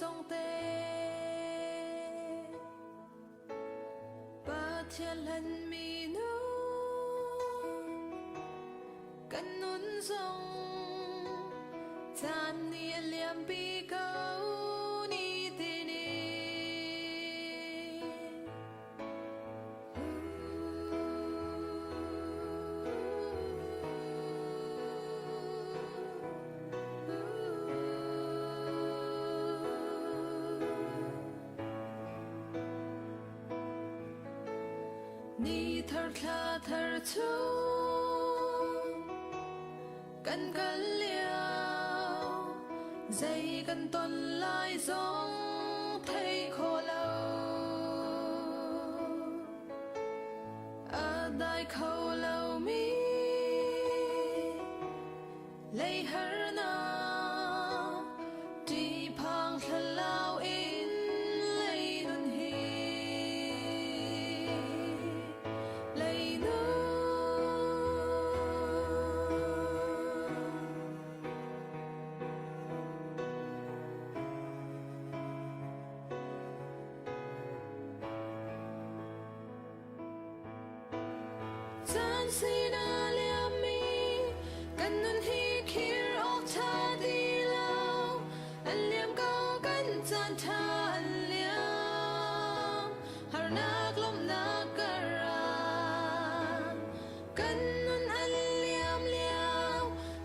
zong te Pathian hlan mi nu kan nun zong caan nih a liampi ko ni tini. Ni thar thla thar chung kan kal lio zei kan ton lai zong thei kho lo a dai kho lo mi lei harnak ṭihphang thlalau in lei nun hi lei nun. Caan sinah liammi kan nun hi khir awk ṭha ti lo. An liam ko kan caan ṭha an liam. Harnak lawmhnak karah kan nun an liam lio.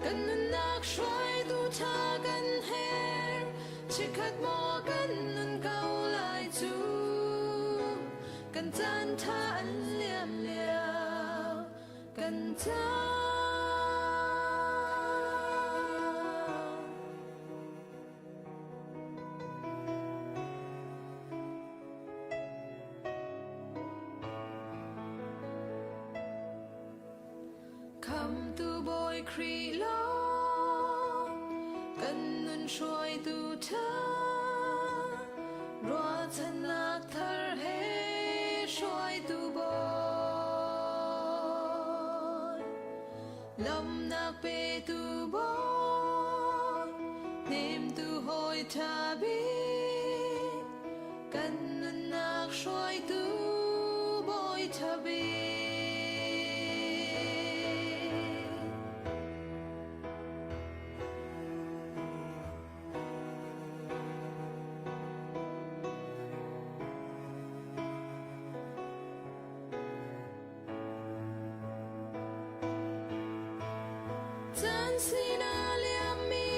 Kan nunnak hruaitu ṭha kan herh. Chikkhat maw kan nun ko lai cu. Kan caan ṭha an liam lio kan caan. Khamtu Bawi Khrih lawng kan nun hruaitu ṭha ruahchannak thar he hruaitu Bawi lawmhnak petu Bawi hnemtu hawi ṭha bik kan nunnak hruaitu Bawi ṭha bik. Caan sinah liammi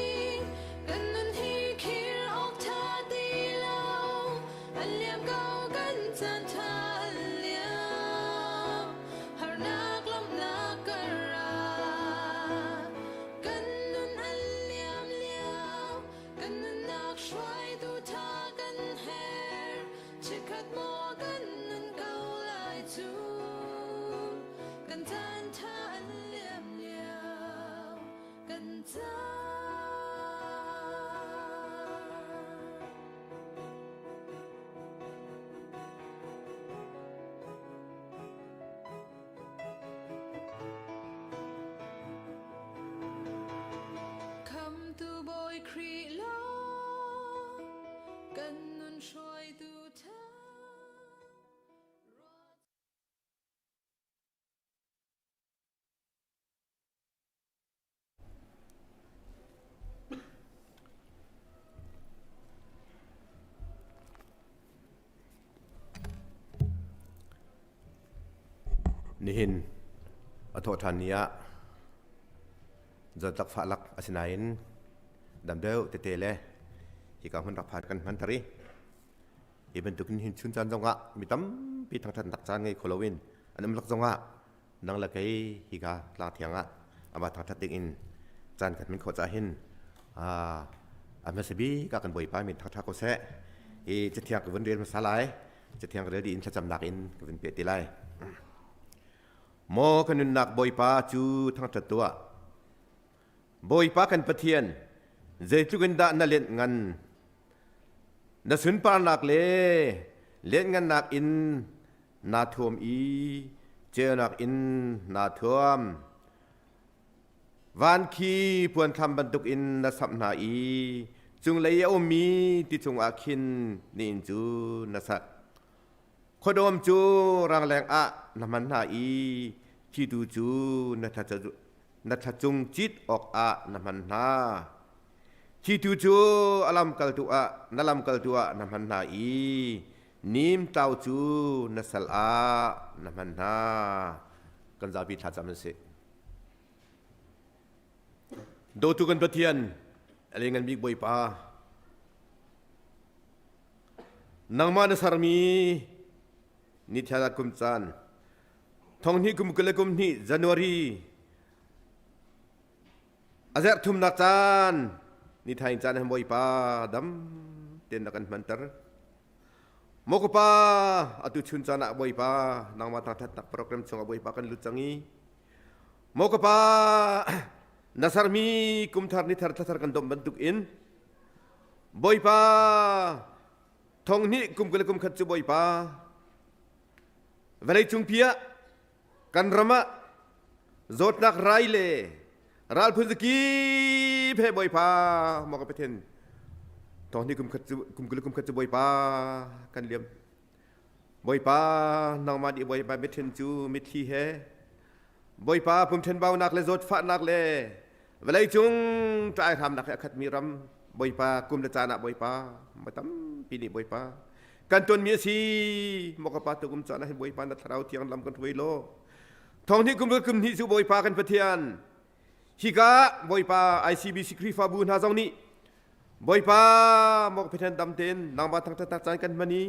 kan nun hi khir awk ṭha ti lo. An liam ko kan caan ṭha an liam. Harnak lawmhnak karah kan nun an liam lio. Kan nunnak hruaitu ṭha kan herh. Chikkhat maw kan nun ko lai cu kan caan ṭha an liam lio kan caan. Khamtu Bawi Khrih lawng kan nun hruaitu ṭha. Nihin a thawhṭhan ni ah zawtnak fahlak asinain dam deuh tete le hika hmun rak phan kan hman thar i hi bantukin hin chun caan zongah mi tampi thangṭhatnak caan ngei kho loin an um lak zongah nang le kei hika tlang thiang ah amah thangṭhat ding in caan kan hman khawh caah hin a hmasa bik ah kan Bawipa min thangṭhat ko seh. Hi cathiang ka vun rel hmasa lai. Cathiang ka rel dih in thlacamnak in ka vun peh ti lai. Maw ka nunnak Bawipa cu thangṭhat tuah. Bawipa kan Pathian, zeitluk in dah na lenh ngan. Na sunparnak le lianhngannak in naa thuam i ceunak in naa thuam. Van khi puanthlam bantukin na samh hna i Cunglei i a ummi ti chungah khin na inn cu na sak. Khuadawm cu rangleng ah na hman hna i thitu cu na thla cung cit awkah na hman hna. Thitu cu a lamkaltu ah na lamkaltu ah na hman hna i nimtlau cu na sal ah na hman hna. Kan zapi thlacam an si. Dawtu kan Pathian, a lianngan bik Bawipa, nangmah na sermi ni thianat kum caan, thonghnih kum 22 January a zerh thumnak caan, ni thaing caan han Bawipa dam tein na kan hmanter. Maw ka pa, atu chun caan ah Bawipa, nangmah thangṭhatnak program chungah Bawipa kan lut cang i Maw ka pa, na sermi kum thar ni thar thla thar kan domh bantuk in Bawipa thong hnih kum 21 cu Bawipa vawlei cungpi ah kan ram ah zawtnak rai le ral phun zakip he Bawipa maw ka Pathian thong hnih kum khat cu kum 21 cu Bawipa kan liam. Bawipa nangmah nih Bawipa mithin cu mitthli he Bawipa pumṭhenbaunak le zawtfahnak le vawleicung ṭaihramnak he a khatmi ram Bawipa kum le caan ah Bawipa ma tampi nih Bawipa kan tonmi a si. Maw ka pa, tukum caan ah hin Bawipa na thlarau thiang lam kan hruai law thong hnih kum kum hnih cu Bawipa kan Pathian hika Bawipa ICBC Khrihfabu hna zong nih Bawipa maw Pathian dam tein nangmah thangṭhatnak caan kan hman i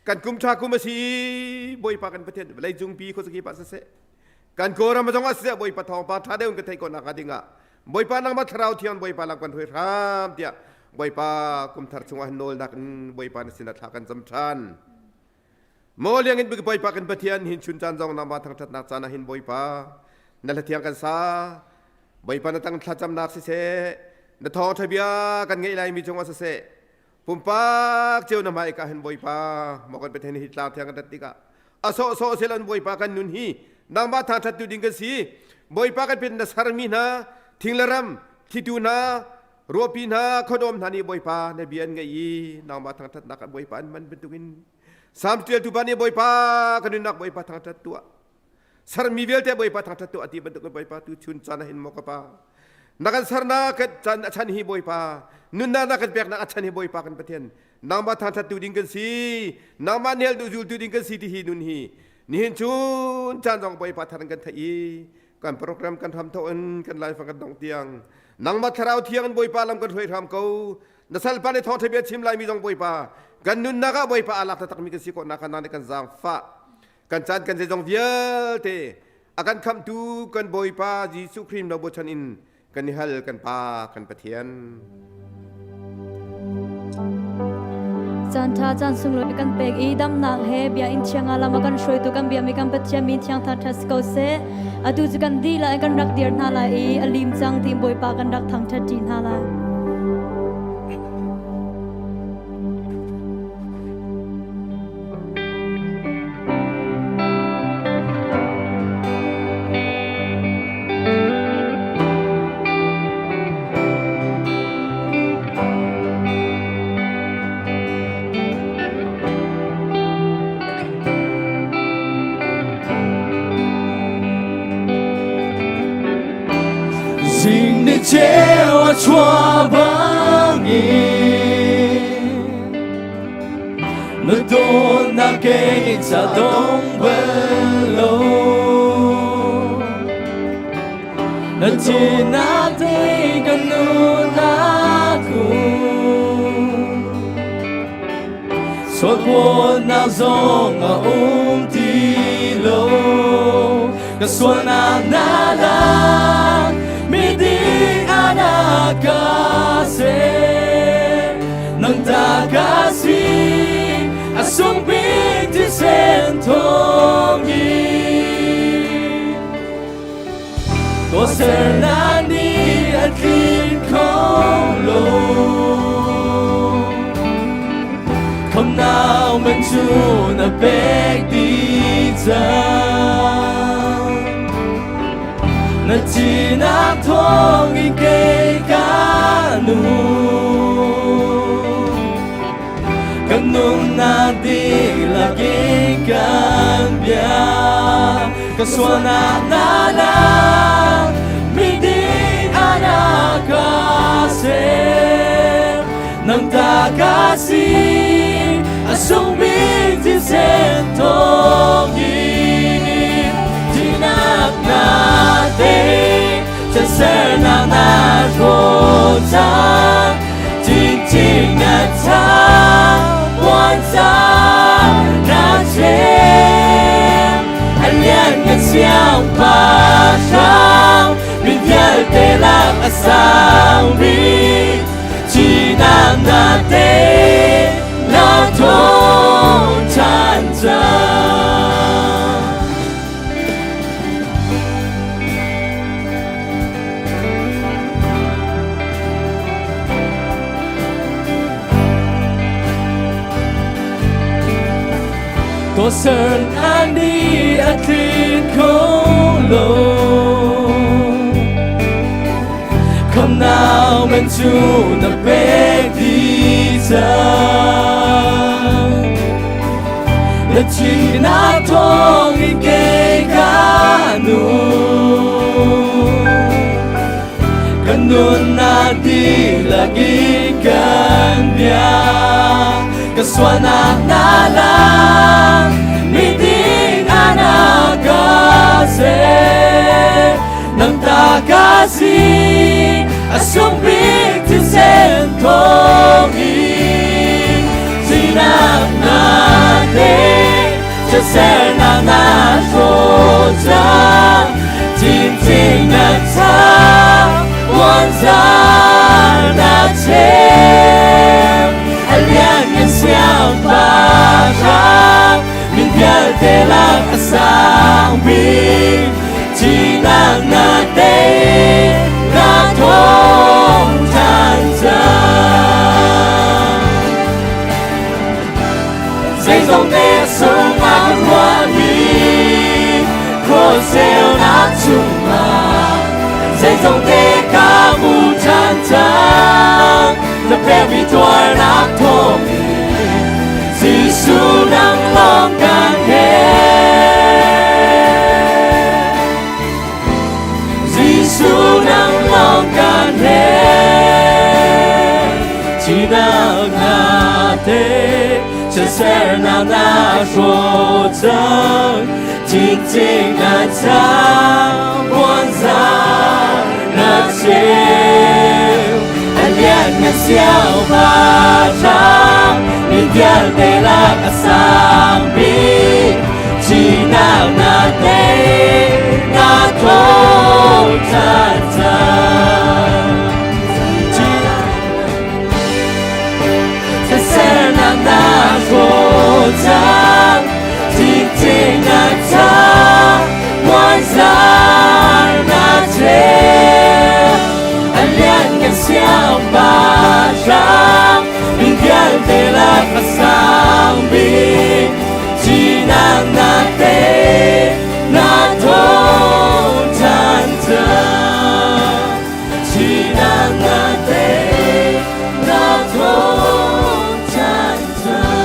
kan kum ṭha kum a si. Bawipa kan Pathian, vawlei cungpi khuazakip ah siseh, kan Kawlram zong ah siseh, Bawipa thawngpang ṭha deuh in ka theih khawh nakhnga dingah Bawipa nangmah thlarau thiang Bawipa lam kan hruai hram tiah Bawipa kum thar chungah hin nawlnak in Bawipa na sinah thla kan cam ṭhan. Maw liangin Bawipa kan Pathian, hin chun caan zong nangmah thangṭhatnak caan ah hin Bawipa na hla thiang kan sa. Bawipa na tang thlacamnak siseh, na thawngṭha bia kan ngeih laimi cungah siseh, pumpak cio na hmai ka hin Bawipa maw kan Pathian, hi tlang thiang kan rat tikah a sawhsawh siloin Bawipa kan nun hi nangmah thangṭhat tu ding kan si. Bawipa kan Pathian, na sermi hna thing le ram thlitu hna, ruahpi hna, khuadawm hna nih Bawipa na bia an ngaih i nangmah thangṭhatnak ah Bawipa an hman bantukin Salm ṭialtu pa nih Bawipa ka nunnak Bawipa thangṭhat tuah, sermi vialte Bawipa thangṭhat tuah ti bantukin Bawipa tu chun caan ah hin maw ka pa na kan sernak kan chan a chan hi, Bawipa nunnak na kan peknak a chan hi, Bawipa kan Pathian, nangmah thangṭhat tu ding kan si, nangmah nel duh zultu ding kan si ti hi nun hi nihin chun caan zong Bawipa thar in kan theih i kan program kan hram thawk in kan life kan dong tiang nangmah thlarau thiang in Bawipa lam kan hruai hram ko. Na salpa nih thawngṭha bia chim laimi zong Bawipa kan nunnak ah Bawipa aa lak taktakmi kan si khawh nak nang nih kan zaangfah. Kan caan kan zeizong vialte a kan khamhtu kan Bawipa Jesuh Khrih no bochan in kan i hal, kan Pa kan Pathian. Caan ṭha caan sunglawi kan pek i damnak he bia in thiang ah lam a kan hruaitu kan biakmi kan Pathian min thiang thangṭhat si ko seh. Atu cu kan dihlak in kan rak dir hna lai i a lim cang tiin Bawipa kan rak thangṭhat ṭi hna lai. Zing ni ceu a chuah bangin na dawtnak kei ca dong bal lo, na thinak te kan nunnak sualpawnak zong a um ti lo. Ka sualnak na lak, miding anak ka ser, nang ta ka si a sung bik thisen thawngin. Tuahsernak nih a tlin kho lo, khamnak man cu na pek dih cang. Na thihnak thawngin kei ka nung. Kan nunnak dihlak in kan bia. Ka sualnak na lak, miding anak ka ser. Nang ta ka si, a sung bik thisen thawngin. Thihnak na tei, chiatsernak na hrawh cang. Chinchin na tha, puanzar na chem. A lianngan siangpahrang, mi vialte lak a sang bik. Thihnak na tei, na thawng ṭhan cang. Tuahsernak nih a tlin kho lo. Khamnak man cu na pek dih cang. Na thihnak thawngin kei ka nung. Kan nunnak dihlak in kan bia. Ka sualnak na lak, miding anak ka ser. Nang ta ka si, a sung bik thisen thawngin. Thihnak na tei, chiatsernak na hrawh cang. Chinchin na tha, puanzar na chem. A lianngan siangpahrang, mi vialte lak a sang bik. Thihnak na tei, na thawng ṭhan cang. Zeizong te sung a kan ruahmi, khuaselnak chungah zeizong te ka hmu ṭhan cang. Na pekmi tuarnak thawngin Jesuh nang lawng kan herh. Jesuh nang lawng kan herh. Thihnak na tei, chiatsernak na hrawh cang. Chinchin na cang, puanzar na cheu. A lianngan siangpahrang, mi vialte lak a sang bik. Thihnak na tei, na thawng ṭhan cang. Chiatsernak na hrawh cang, chinchin na tha, puanzar na cheu. A lianngan siangpahrang, mi vialte lak a sang bik. Thihnak na tei, na thawng ṭhan cang. Thihnak na tei, na thawng ṭhan cang.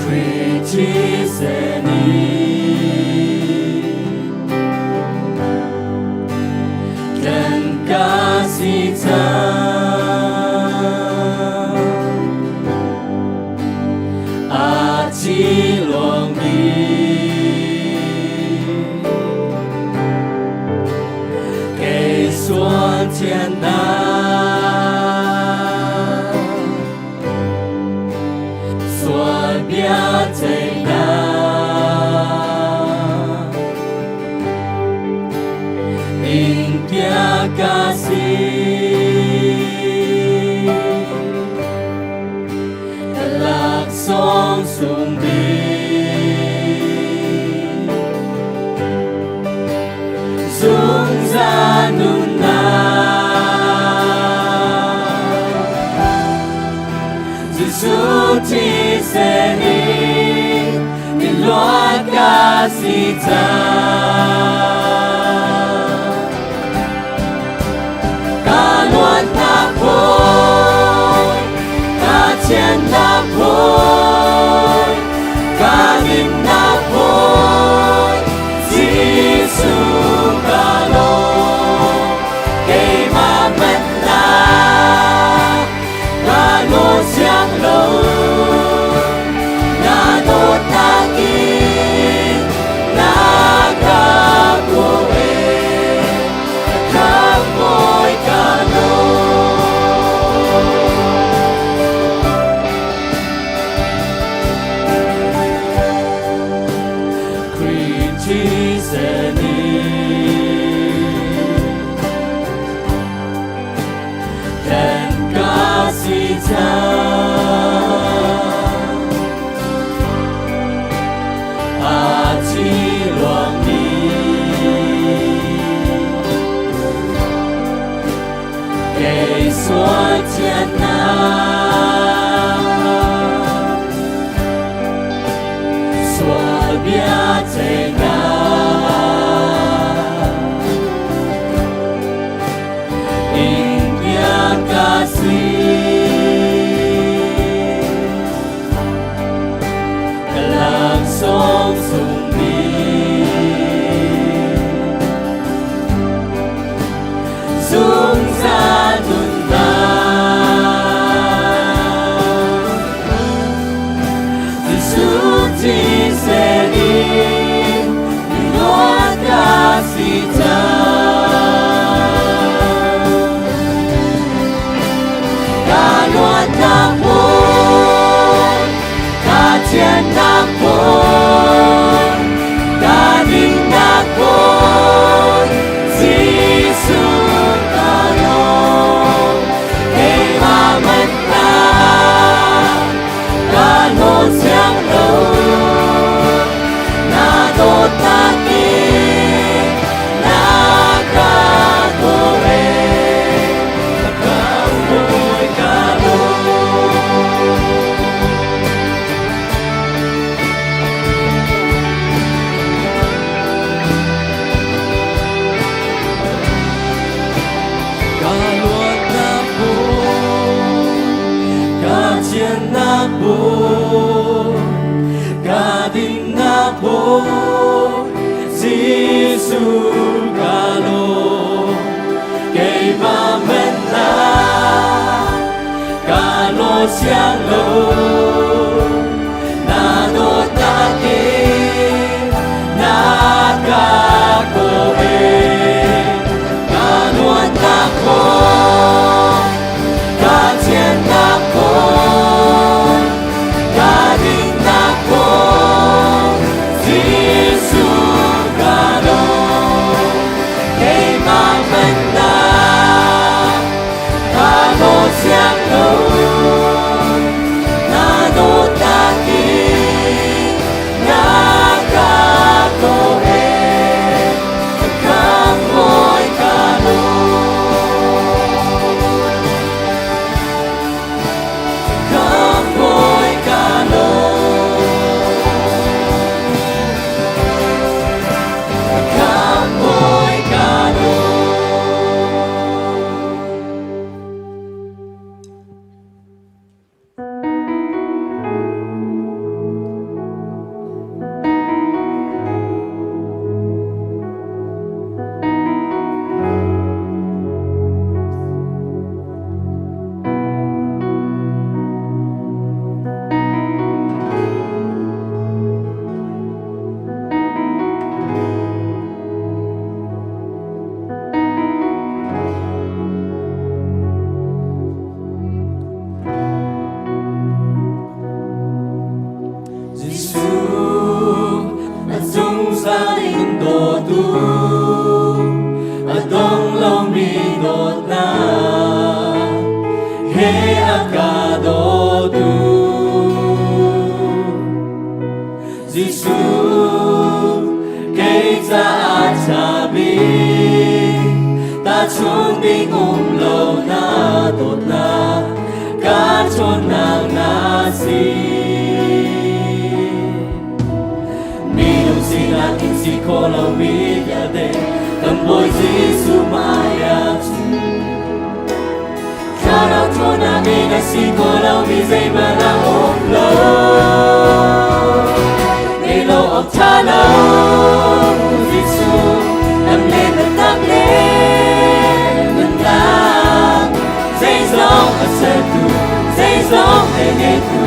Khrih thisen in kan ka si cang. A thi luangmi kei sual thiannak sual bia ceihnak. si cang. Ka luatnak bawi, ka thiannak bawi, ka dinnak bawi, Jesuh ka lawm. Keimah hmanhnak ka nawl siang lo, na dawtnak in na ka kuai. Khamhbawi ka lawm. Khrih thisen in then ka si cang. A thi ruangmi kei sual thiannak sual bia ceihnak in bia ka si. Ka laksawng sungmi zungzal nunnak Jesuh thisen in luat ka si cang. Ka luatnak hmun, ka thiannak hmun, ka dinnak hmun, Jesuh ka lawm. Keimah mannak, ka nawl siang lo, na dawtnak in na ka kawh. Ka ka lawm. Ka luatnak hmun, ka thiannak hmun, ka dinnak hmun, Jesuh ka lawm. Keimah mennak ka nawl siang lo, na dawtnak in na ka kawh Ka luatnak hmun, ka thiannak hmun, ka dinnak hmun, Jesuh ka lawm. Keimah mannak ka nawl siang lo, na dawtnak in na ka kawh Khamhbawi ka lawm. Khamhbawi ka lawm. Khamhbawi ka lawm. Jesuh, a zungzal in dawtu, a dong lomi dawtnak he a ka dawtu. Jesuh, kei caah ṭha bik, tahchunh ding um lo na dawtnak, ka ṭhawnnak na si. Minung sinah si kho lomi vialte kan Bawi Jesuh hmai ah cun Thlarau ṭhawnnak in a si kho lomi zeihmanh a um lo. Nei lo awk ṭha lo Jesuh lam le biatak le nunnak zeizong a sertu zeizong ei ngeitu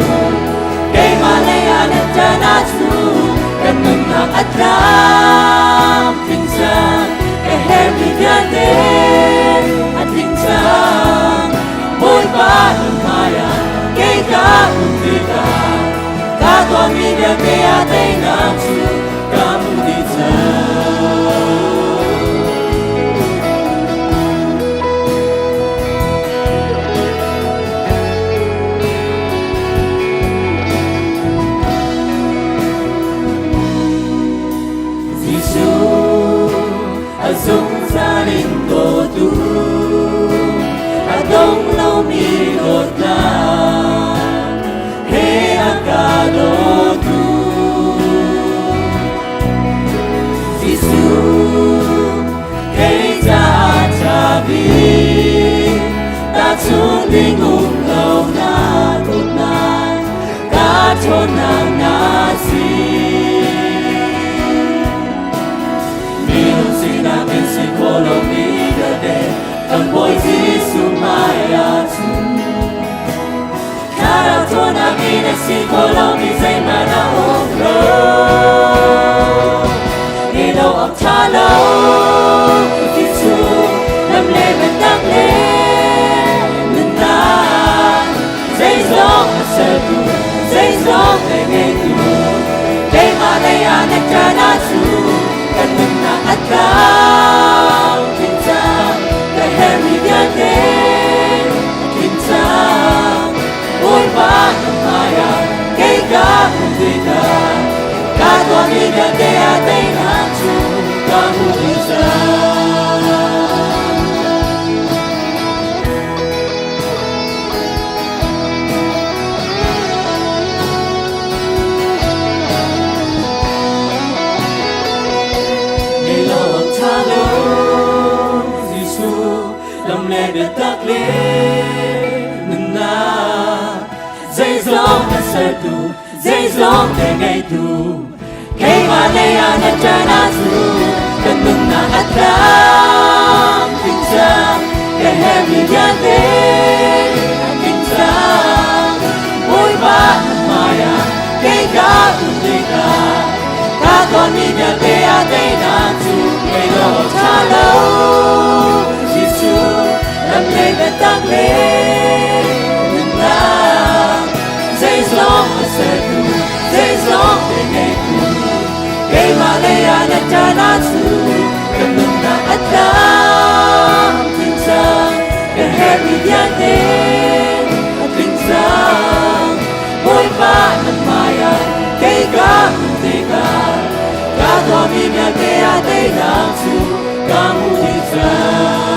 keimah lei ah na ṭan ahcu kan nunnak a tlamtling cang ka herhmi vialte a tling cang Bawipa nan hmaiah kei ka um tikah ka tuahmi vialte ah teinak cu ka hmu dih cang. Jesuh a zungzal in dawtu a dong lomi dawtnak he a ka dawtu Jesuh kei caah ṭha bik tahchunh ding um lo na dawtnak ka ṭhawnnak na si. Minung sinak in si kho lomi vialte kan Bawi Jesuh hmai ah cun Thlarau ṭhawnnak in a si kho lomi zeihmanh a um lo. Ni lo awk ṭha lo Jesuh lam le biatak le nunnak zeizong a sertu zeizong a ngeitu keimah lei ah na ṭan ahcun kan nunnak a tlamtling cang ka herhmi vialte a tling cang Bawipa na hmaiah kei ka hmu tikah ka tuahmi vialte ah teinak cu ka hmu dih cang. Lam le biatak le nunnak zeizong a sertu zeizong te ngeitu keimah lei ah na ṭan ahcun kan nunnak a tlamtling cang ka herhmi vialte a tling cang Bawipa na hmaiah kei ka um tikah ka tonmi vialte a teinak cu kei lo ṭha lo Jesuh lam le biatak le nunnak zeizong a sertu zeizong te ngeitu keimah lei ah na ṭan ahcun kan nunnak a tlamtling cang ka herhmi vialte a tling cang Bawipa na hmaiah kei ka hmu tikah ka tuahmi vialte ah teinak cu ka hmu dih cang.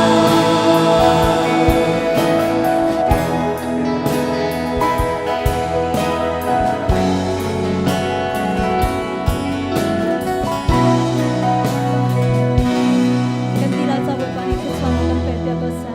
Kan ti la ca Bawipa nih thluachuahnak kan pek piak ko seh.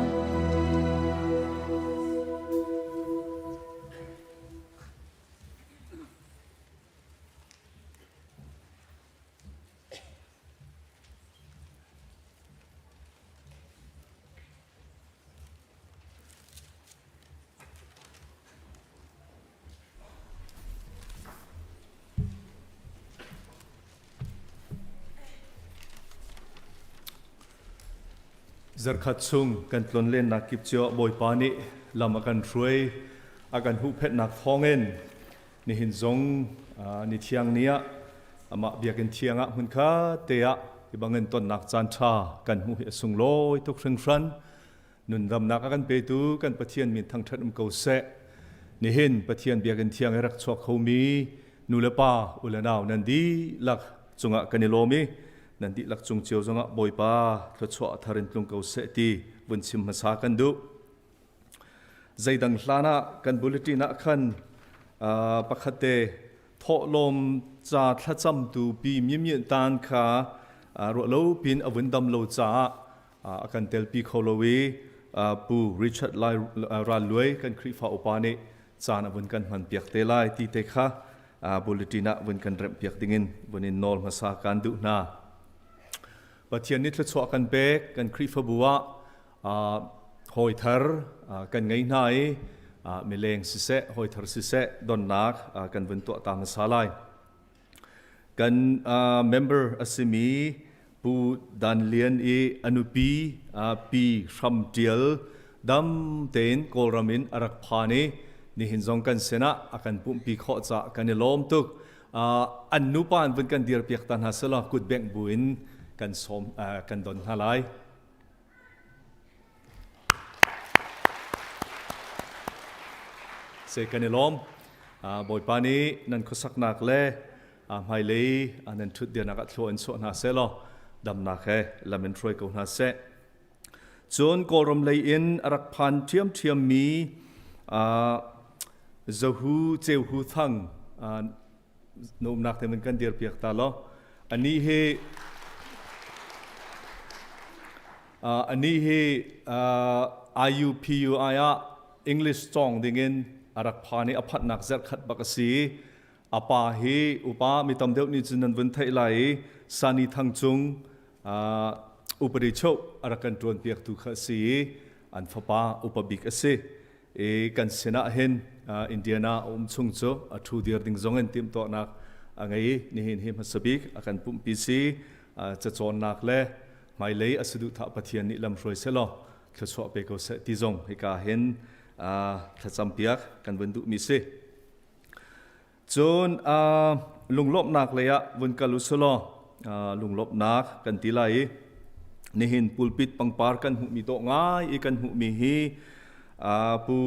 Zarkhat chung kan tlonlennak kip cio ah Bawipa nih lam a kan hruai, a kan huhphenhnak thawngin nihin zong ni thiang ni ah amah biakinn thiang ah hmunkhat te ah hi bangin tonnak caan ṭha kan hmuh hi a sunglawi tuk hringhran. Nundamnak a kan petu kan Pathian min thangṭhat um ko seh. Nihin Pathian biakinn thiang i rak chuak khomi nu le pa u le nau nan dihlak cungah kan i lawm i nan dihlak cung cio zongah Bawipa thluachuah thar in tlung ko seh ti vun chim hmasa kan duh. Zeidang hlan ah kan bulletin ah khan pakhat te Thawhlawm ca thlacamtu Pi Myimyint Tan kha ruahlo pin a vun dam lo caah a kan telpi kho lo i Pu Richard Lai Ral Luai kan Khrihfa upa nih caan a vun kan hman piak te lai ti te kha bulletin ah vun kan remh piak dingin vun in nawl hmasa kan duh hna. Pathian nih thluachuah kan pek kan Khrihfabu ah hawi thar kan ngei hna i mileng siseh hawi thar siseh donnak kan vun tuah ta hmasa lai. Kan member a simi Pu Dan Lian i a nupi Pi Hram Tial dam tein Kawlram in a rak phan i nihin zong kan sinah a kan pumhpi khawh caah kan i lawm tuk. An nupa an vun kan dirpiak ta hna selaw kut bengh buin kan sawm kan don hna lai. Se kan i lawm. Bawipa nih nan khuasaknak le hmailei nan ṭhut dirnak ah thlua in chuah hna seh law damnak he lam in hruai ko hna seh. Cun Kawlram lei in a rak phan ṭhiamṭhiam mi Zahu Ceuhu Thang na umnak te man kan dir piak ta law ani hi ani hi IUPUI ah English cawng dingin a rak phan i a phatnak zerkhat bak a si. A pa hi upa mi tam deuh nih cun nan vun theih lai i Sani Thang Cung upadi choh a rak kan ṭuan piak tu kha a si i an fapa upa bik a si. I kan sinah hin Indiana a um chung cu a ṭhu dir ding zong in timhtuahnak a ngei i nihin hi hmasa bik a kan pumhpi si. Cacawnnak le hmailei a saduhthah Pathian nih lamhruai selaw thluachuah pe ko seh ti zong hika hin thlacam piak kan vun duhmi si. Cun lunglawmhnak lei ah vun kal u selaw lunglawmhnak kan ti lai i nihin pulpit pangpar kan hmuhmi dawh ngai i kan hmuhmi hi Pu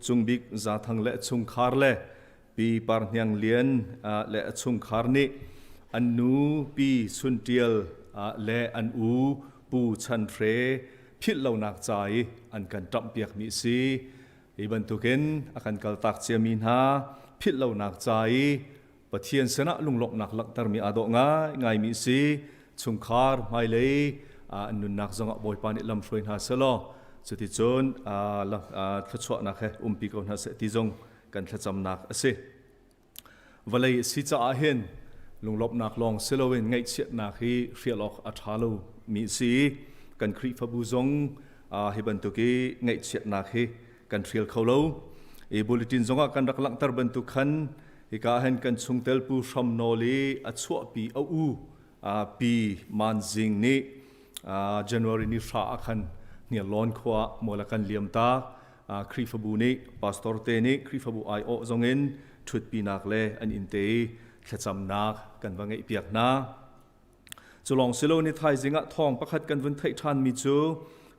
Cung Bik Zathang le chungkhar le Pi Par Hniang Lian le a chungkhar nih an nu Pi Sun Ṭial le an u Pu Chan Hre philh lonak ca i an kan ṭamhpiakmi a si. Hi bantukin a kan kaltak ciami hna philh lonak ca i Pathian sinah lunglawmhnak langhtermi aa dawh ngaingaimi a si. Chungkhar hmailei an nunnak zongah Bawipa nih lamhruai hna selaw cuticun thluachuahnak he umpi ko hna seh ti zong kan thlacamnak a si. Vawlei a si caah hin lunglawmhnak lawng si loin ngaihchiatnak hi hrial awk a ṭha lomi a si. Kan Khrihfabu zong hi bantuk i ngaihchiatnak hi kan hrial kho lo. I bulletin zongah kan rak langhter bantuk khan hika hin kan chungtel Pu Hram Nawl i a chuahpi a u Pi Man Zing nih January ni hra ah khan Hniarlawn khua mual a kan liam tak. Khrihfabu nih pastor te nih Khrihfabu aiawh zongin ṭhutpinak le an inn te i thlacamnak kan va ngeihpiak hna. Cu lawng si lo ni thaizing ah thawng pakhat kan vun theih ṭhanmi cu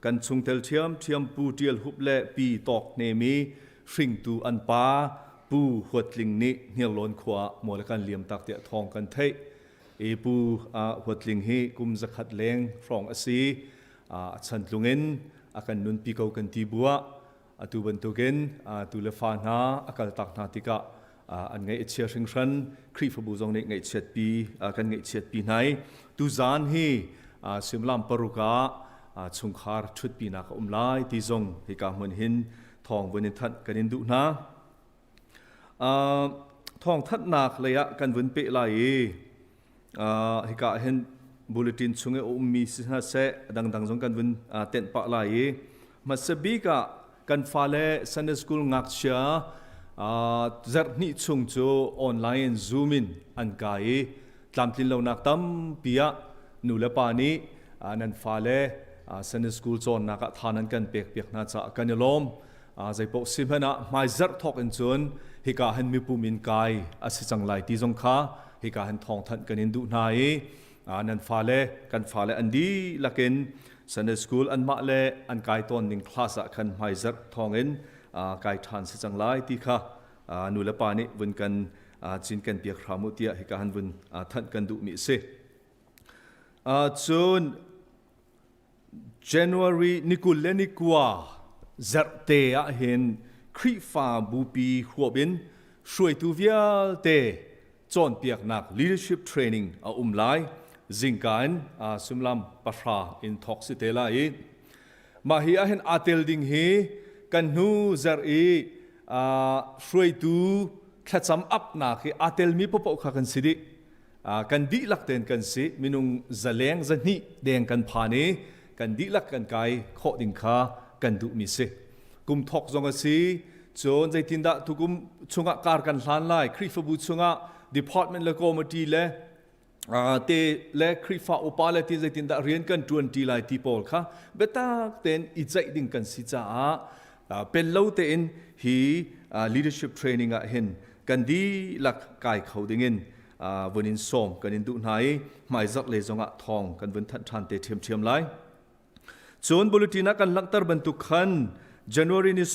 kan chungtel ṭhiamṭhiam Pu Ṭial Hup le Pi Tawk Hnem i hringtu an pa Pu Huat Tling nih Hniarlawn khua ah mual a kan liam tak tiah thawng kan theih. I Pu Huat Tling hi kum 100 leng hrawng a si. A chantlung in a kan nunpi ko kan ti bu ah atu bantukin tu le fa hna a kaltak hna tikah an ngaih a chia hringhran. Khrihfabu zong nih ngaihchiatpi kan ngaihchiatpi hna i tuzaan hi suimilam 6 ah chungkhar ṭhutpinak a um lai ti zong hika hmun hin thawng vun in thanh kan in duh hna. Thawng thanhnak lei ah kan vun peh lai i hika ah hin bulletin chung i a ummi si hna seh dangdang zong kan vun tenh pah lai i hmasa bik ah kan fale Sunday school ngakchia zarh hnih chung cu online in Zoom in an kai i tlamtlin lonak tampi ah nu le pa nih nan fale Sunday school cawnnak ah tha nan kan pek piak hna caah kan i lawm. Zeipaoh si hmanh ah hmaizarh thawk in cun hika hin mipum in kai a si cang lai ti zong kha hika hin thawngthanh kan in duh hna i nan fale kan fale an dihlak in Sunday school anmah le an kai tawn ning class ah khan hmaizarh thawng in kai ṭhan si cang lai ti kha nu le pa nih vun kan cinken piak hram u tiah hika han vun thanh kan duhmi a si. Cun January ni 29 zarhte ahhin Khrihfa bupi huap in hruaitu vialte cawnpiaknak leadership training a um lai. Zingka in suimilam 9 in thawk si te lai i mah hi ahhin aa tel ding hi kan hnu zarh i hruaitu thlacam apnak hi aa telmi paohpaoh kha kan si dih. Kan dihlak tein kan si. Minung zaleng 200 deng kan phan i kan dihlak kan kai khawh ding kha kan duhmi si. Kum thawk zong a si. Cun zeitindah tukum chungah kar kan hlan lai? Khrihfabu chungah department le committee le te le Khrihfa upa le ti zeitindah rian kan ṭuan ṭi lai ti pawl kha biatak tein i ceih ding kan si caah pel lo tein hi leadership training ah hin kan dihlak kai kho dingin vun in sawm kan in duh hna i hmaizarh le zongah thawng kan vun thanh ṭhan te ṭhiamṭhiam lai. Cun bulletin ah kan langhter bantuk khan January ni 30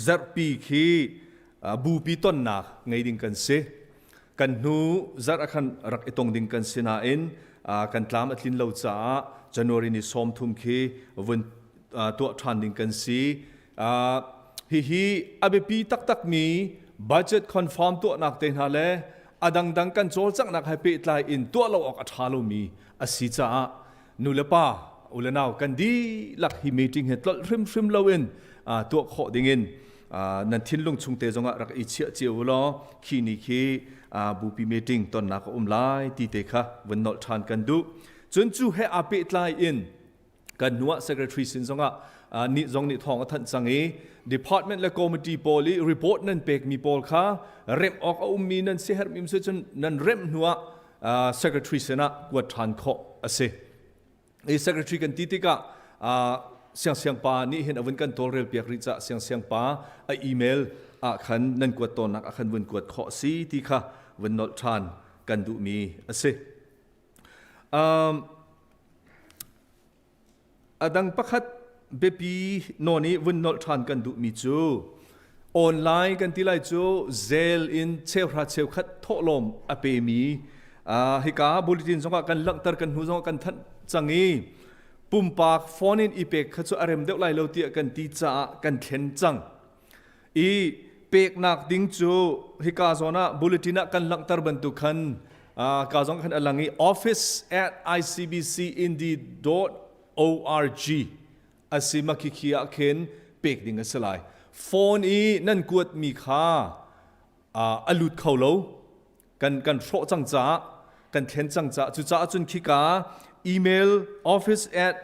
zarhpi khi bupi tonnak ngei ding kan si. Kan hnu zarh ah khan rak i tong ding kan si nain kan tlam a tlin lo caah January ni 30 khi vun tuah ṭhan ding kan si. Hihi a biapi taktakmi budget confirm tuahnak te hna le a dangdang kan cawlcanghnak he pehtlai in tuah lo awk a ṭha lomi a si caah nu le pa u le nau kan dihlak hi meeting he tlolh hrimhrim loin tuah khawh dingin nan thinlung chungte zongah rak i chiah cio u law khi ni khi bupi meeting tonnak a um lai ti te kha vun nolh ṭhan kan duh. Cun cu he aa pehtlai in kan hnuah secretary sin zongah nih zong nih thawng a thanh cang i department le committee pawl i report nan pekmi pawl kha remh awk a ummi nan siaherhmi um si cun nan remh hnuah secretary sinah kuat ṭhan khawh a si. I secretary kan ti tikah siangsiang pa nih hin a vun kan tawlrel piak rih caah siangsiang pa a email ah khan nan kuat tawnnak ah khan vun kuat khawh si ti kha vun nolh ṭhan kan duhmi a si. A dang pakhat biapi nawn i vun nolh ṭhan kan duhmi cu online kan ti lai cu zel in cheuhra cheukhat thawhlawm a pemi hika bulletin zongah kan langhter kan hnu zongah kan thanh cang i pumpak phone in i pek kha cu a rem deuh lai lo tiah kan ti caah kan thlen cang. I peknak ding cu hika zawn ah bulletin ah kan langhter bantuk khan ka zong khan a lang i office at icbcindy.org a si makhikhi ah khin pek ding a si lai. Phone i nan kuatmi kha a lut kho lo. Kan hrawh cang caah kan thlen cang caah cucaah cun khika email office at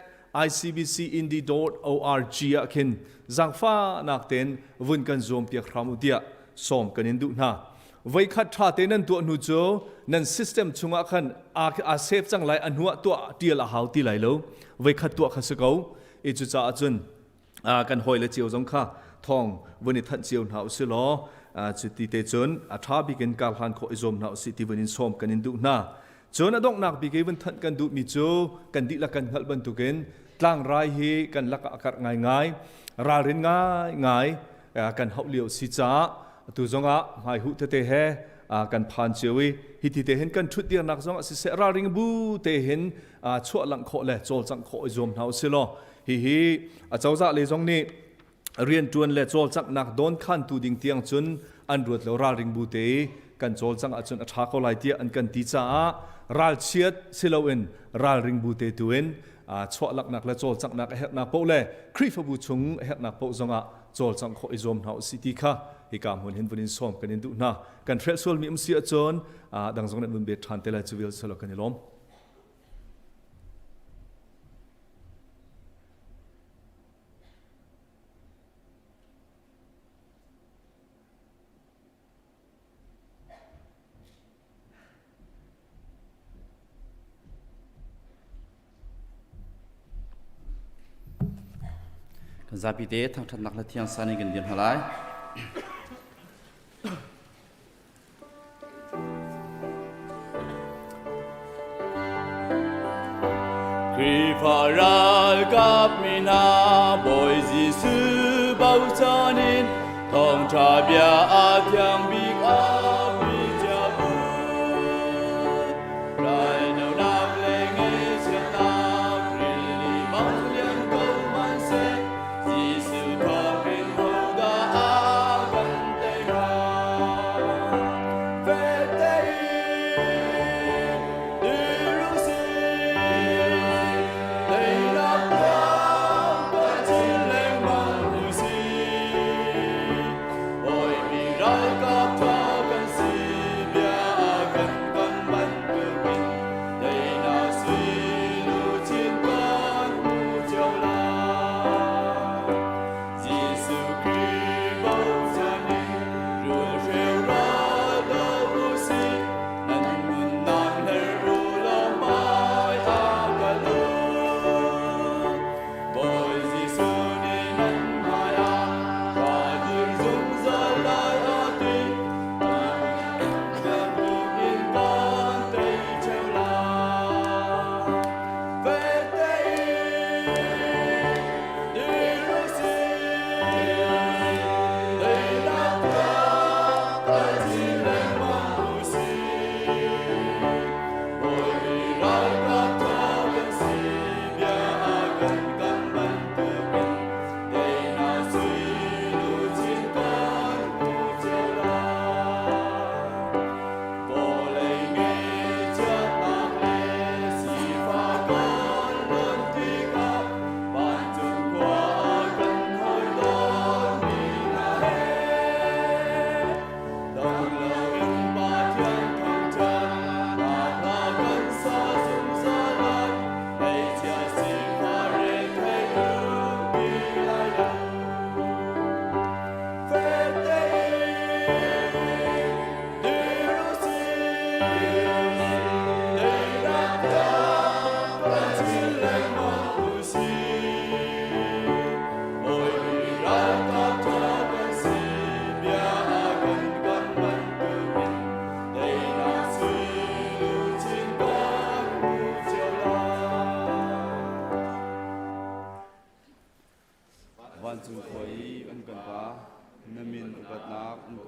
icbcindy.org ah khin zaangfahnak tein vun kan zuam piak hram u tiah sawm kan in duh hna. Voikhat ṭha te nan tuah hnu cu nan system chungah khan aa save cang lai, a hnuah tuah ṭial a hau ti lai lo. Voikhat tuah kha si ko i cucaah cun kan hawile cio zong kha thawng vun i thanh cio hna u si law cu ti te cun a ṭha bik in kar hlan khawh i zuam hna u sih ti vun in sawm kan in duh hna. Cun a donghnak bik i vun thanh kan duhmi cu kan dihlak kan hngalh bantukin tlangrai hi kan lakah a karh ngaingai, ralrin ngaingai kan hauh lio si caah atu zongah hmaihuh tete he kan phan cio i hi ti te hin kan ṭhut dirnak zongah siseh ralring bu te hin chuah langh khawh le cawlcangh khawh i zuam hna u si law hihi acozah lei zong nih rianṭuan le cawlcanghnak dawnkhantu ding tiang cun an ruat lo. Ralring bu te kan cawlcangh ahcun a ṭha ko lai tiah an kan ti caah ralchiat si loin ralring bu te tu in chuah laknak le cawlcanghnak a herhnak paoh le Khrihfabu chung a herhnak paoh zongah cawlcangh khawh i zuam hna usih ti kha hika hmun hin vun in sawm kan in duh hna. Kan hrelh sualmi um si ahcun dang zong nan vun bet ṭhan te lai. Cu vial selo kan i lawm. Kan zapi te thangṭhatnak le thiang san in kan dir hna lai. Khrihfa ralkap mi hna Bawi Jesuh bochan in thawngṭha bia a thiang bik a mi cia bu. Raldohnak le ngaihchiatnak rili mang lian ko hmanhseh Jesuh thawngin hodah a kan tei hnga?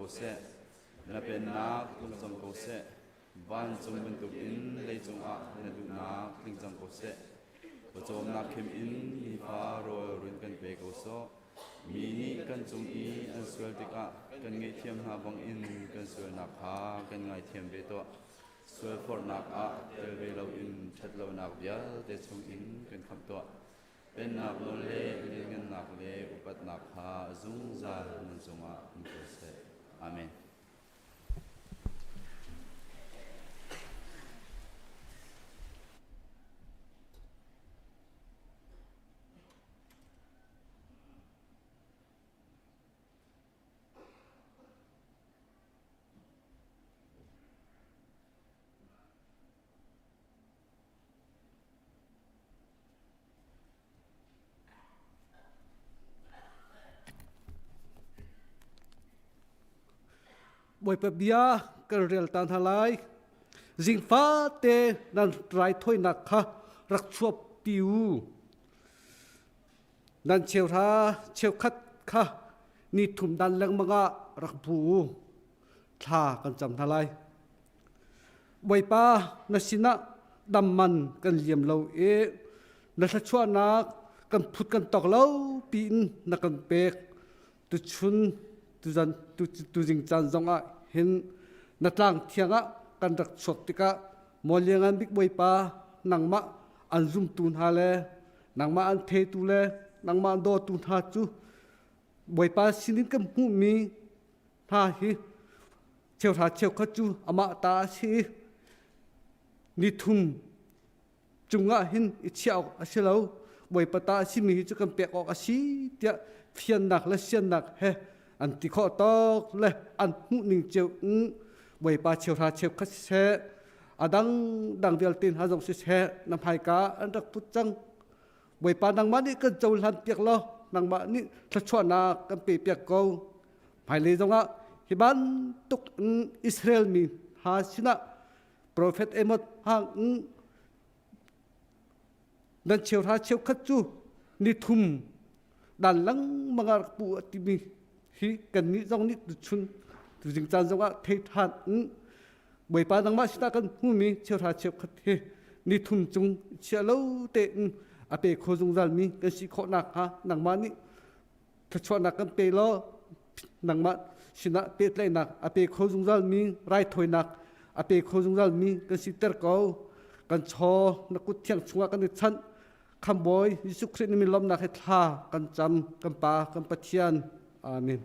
seh. Na pennak tlung cang ko seh. Vancung bantukin leicung ah na duhnak tling cang ko seh. Pawcawmnak khim in nifa rawl run kan pe ko sawh. Mi nih kan cung i an sual tikah kan ngaihthiam hna bangin kan sualnak kha kan ngaithiam ve tuah. Sualforhnak ah tel ve loin ṭhatlonak vialte chungin kan khamh tuah. Pennak nawl le lianngannak le upatnak kha zungzal nan cungah um ko seh. Amen. Bawipa bia kan rel ta hna lai. Zingfa te nan raithawinak kha rak chuahpi u. Nan cheuhra cheukhat kha ni thum dan lengmang ah rak bu u. Thla kan cam hna lai. Bawipa na sinah dam man kan liam lo i na thluachuahnak kan phut kan tok lo tiin na kan pek. Tuchun tuzan tuzing caan zongah hin na tlang thiang ah kan rak chuak tikah maw liangan bik Bawipa nangmah an zumtu hna le nangmah an theitu le nangmah an dawtu hna cu Bawipa sinin kan hmuhmi hna hi cheuhra cheukhat cu amah ta a si i nithum cungah hin i chiah awk a si lo Bawipa ta a simi hi cu kan pek awk a si tiah fiannak le siannak he an ti khawh tawk le an hmuh ning cio in Bawipa cheuhra cheukhat siseh a dang dang vialte hna zong siseh na hmaika an rak put cang Bawipa nangmah nih kan cohlan piak law nangmah nih thluachuahnak kan pe piak ko hmailei zongah hi bantuk in Israel mi hna sinah profet Amos hang in nan cheuhra cheukhat cu ni thum dan lengmang ah rak pu a timi hi kannih zong nih tuchun tuzing caan zongah thei ṭhan in Bawipa nangmah sinah kan hmumi cheuhra cheukhat hi ni thum cung chia lo tein a pe kho zungzal mi kan si khawh nakhnga nangmah nih thluachuahnak kan pe law nangmah sinah pehtlaihnak a pe kho zungzal mi raithawinak a pe kho zungzal mi kan siter ko kan chaw na kut thiang chungah kan i chanh khambawi Jesuh Khrih ni lawmnak he thla kan cam kan pa kan Pathian amen.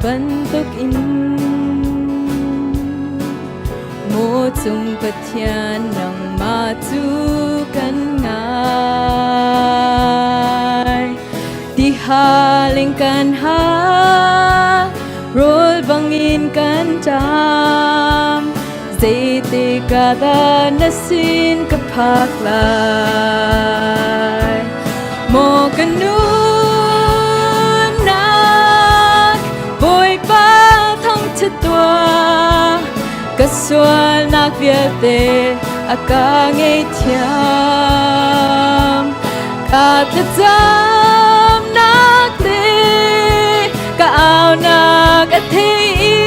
Bantuk in Maw cung Pathian nangmah cu kan ngai Ti haling kan hal rawl bangin kan ṭam Zeitik ah dah na sin ka phak lai Maw ka nunnak Bawipa thangṭhat tuah ka sualnak vialte a ka ngaihthiam ka thlacamnak le ka. aunak a thei i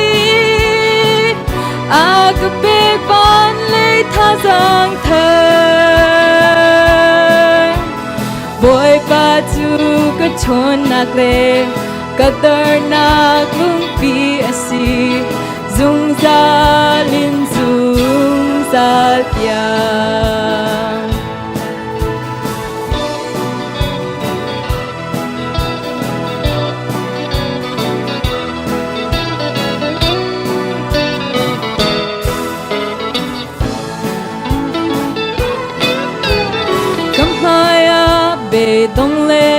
a ka pek van lei thazaang thar. Bawipa cu ka ṭhawnnak le ka dornak lungpi a si, zungzal in zungzal tiang. Ka hmai ah beidong le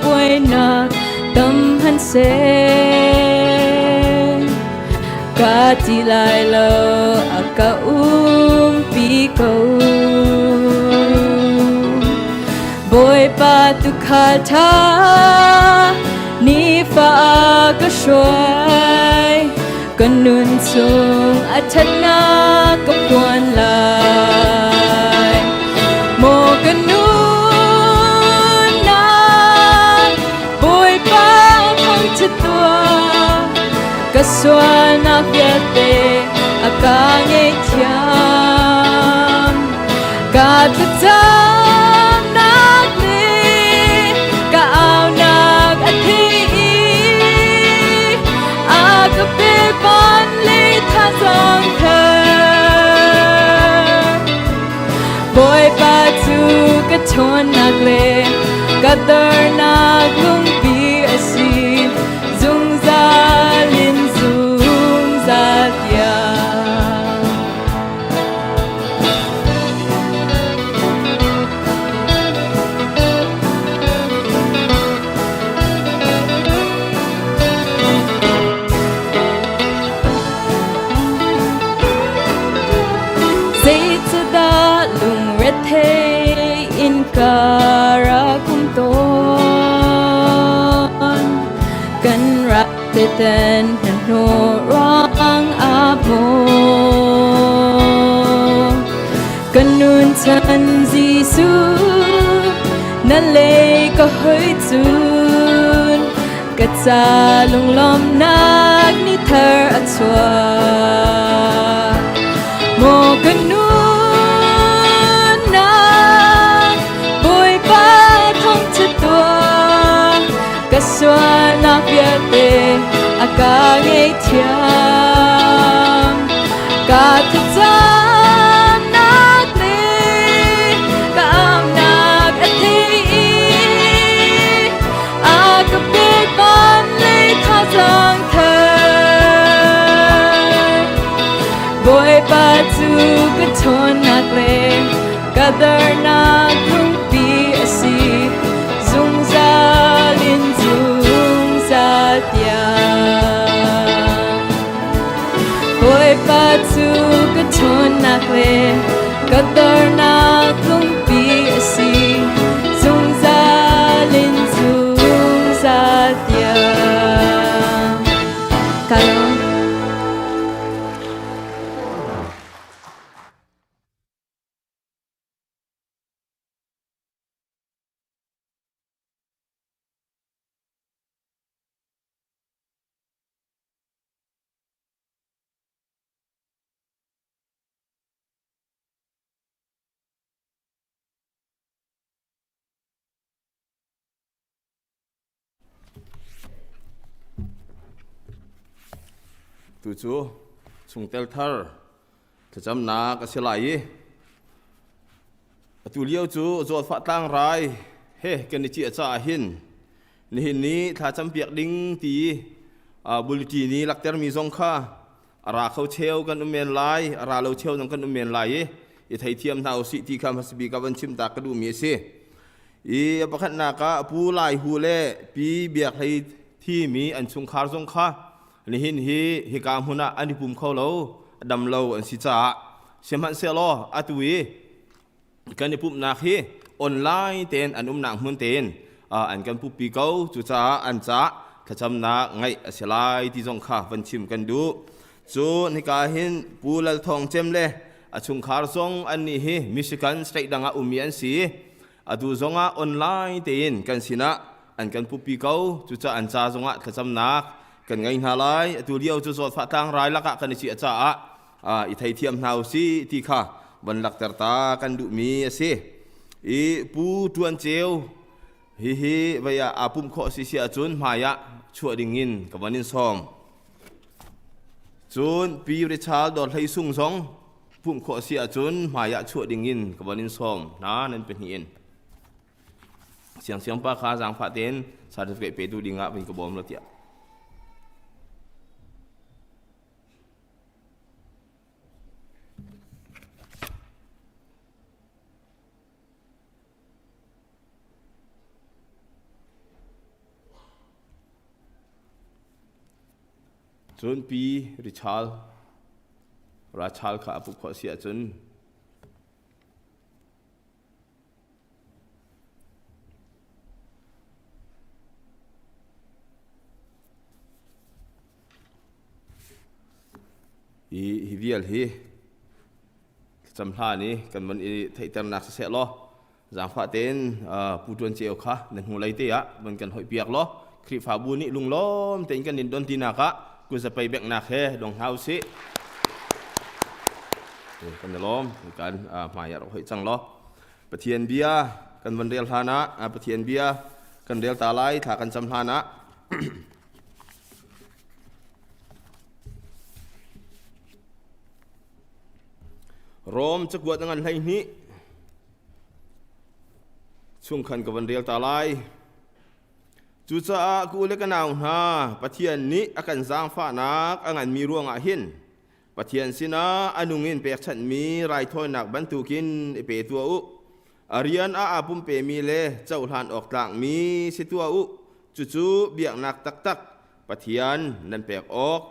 buainak tam han seh. Ka ti lai lo, a ka umpi ko. Bawipa tuukhal ṭha, nifa a ka hruai. Ka nun chung a ṭhatnak ka phuan lai. Maw ka nunnak, Bawipa thangṭhat tuah, ka sualnak vialte a ka ngaihthiam. Ka thlacamnak le ka aunak a theih i a ka pek van le thazaang thar. Bawipa cu ka ṭhawnnak le ka dornak lungpi a si, zungzal in zungzal tiang. Zeicahdah lungrethei in ka rak um tawn? Kan rak teten hnahnawh ruang ah maw? Kan nun chan Jesuh na lei ka hoi cun ka ca lunglawmnak ni thar a chuak. Maw ka nunnak Bawipa thawngṭha tuah, ka sualnak vialte a ka ngaihthiam. Ka thlacamnak le ka aunak a thei i a ka pek van lei thazaang thar. Bawipa cu ka ṭhawnnak le ka dornak lungpi a si, zungzal in zungzal tiang. Bawipa cu ka ṭhawnnak le ka dornak lungpi a si, zungzal in zungzal tiang. Ka lawm. Tu cu chungtel thar thlacamnak a si lai i atu lio cu zawtfah tlangrai he kan i ciah caah hin nihin ni thlacam piak ding ti bulti ni laktermi zong kha a ra kho cheu kan um men lai, a ra lo cheu zong kan um men lai i i theithiam hna usih ti kha hmasabik ah van chim ta ka duhmi a si. I a pakhatnak ah Pu Lai Hu le Pi Biak Hlei thimi an chungkhar zong kha nihin hi hika hmun ah an i pum kho lo, dam lo an si caah sihmanhsehlaw atu i kan i pumhnak hi online tein an umnak hmun tein an kan puppi ko. Cucaah an cah thlacamnak ngaih a si lai ti zong kha van chim kan duh. Cu hika hin Pu Lal Thawng Cem le a chungkhar zong annih hi Michigan state dang ah ummi an si. Atu zong ah online tein kan sinah an kan puppi ko. Cucaah an ca zongah thlacamnak Kan ngei hna lai. Atu lio cu zawtfah tlangrai lakah kan i chiah caah i theithiam hna usih ti kha van lakter ta kan duhmi a si. I Pu Ṭuan Ceu hihi vei ah aa pumh khawh si si ahcun hmai ah chuah dingin ka van in sawm. Cun Pi Richard Dawr Hlei Sung zong pumh khawh si ahcun hmai ah chuah dingin ka van in sawm hna nan pahnih in. Siangsiang pa kha zaangfah tein certificate petu dingah vin ka bawm lo tiah. Cun pi Richal Rachal kha a puk khawh si ahcun Hi, hi vial hi thlacam hlan i kan van i theihternak siseh law zaangfah tein Pu Ṭuan Ceu kha na hnulei te ah van kan hoih piak law Khrihfabu nih lunglawm tein kan in don tinak ah kuzapei benghnak he dong hna usih. Kan i lawm kan hmai ah rak hoih cang law Pathian bia kan van rel hlan ah Pathian bia kan rel ta lai thla kan cam hlan ah Rom cakuat a ngan 12 chung khan ka van rel ta lai. Cucaah ka u le ka nau hna, Pathian nih a kan zaangfahnak a nganmi ruangah hin Pathian sinah a nung in pekchanhmi raithawinak bantukin i pe tuah u. A rian ah aa pumpemi le cohlan awk tlakmi si tuah u. Cucu biaknak taktak Pathian nan pek awk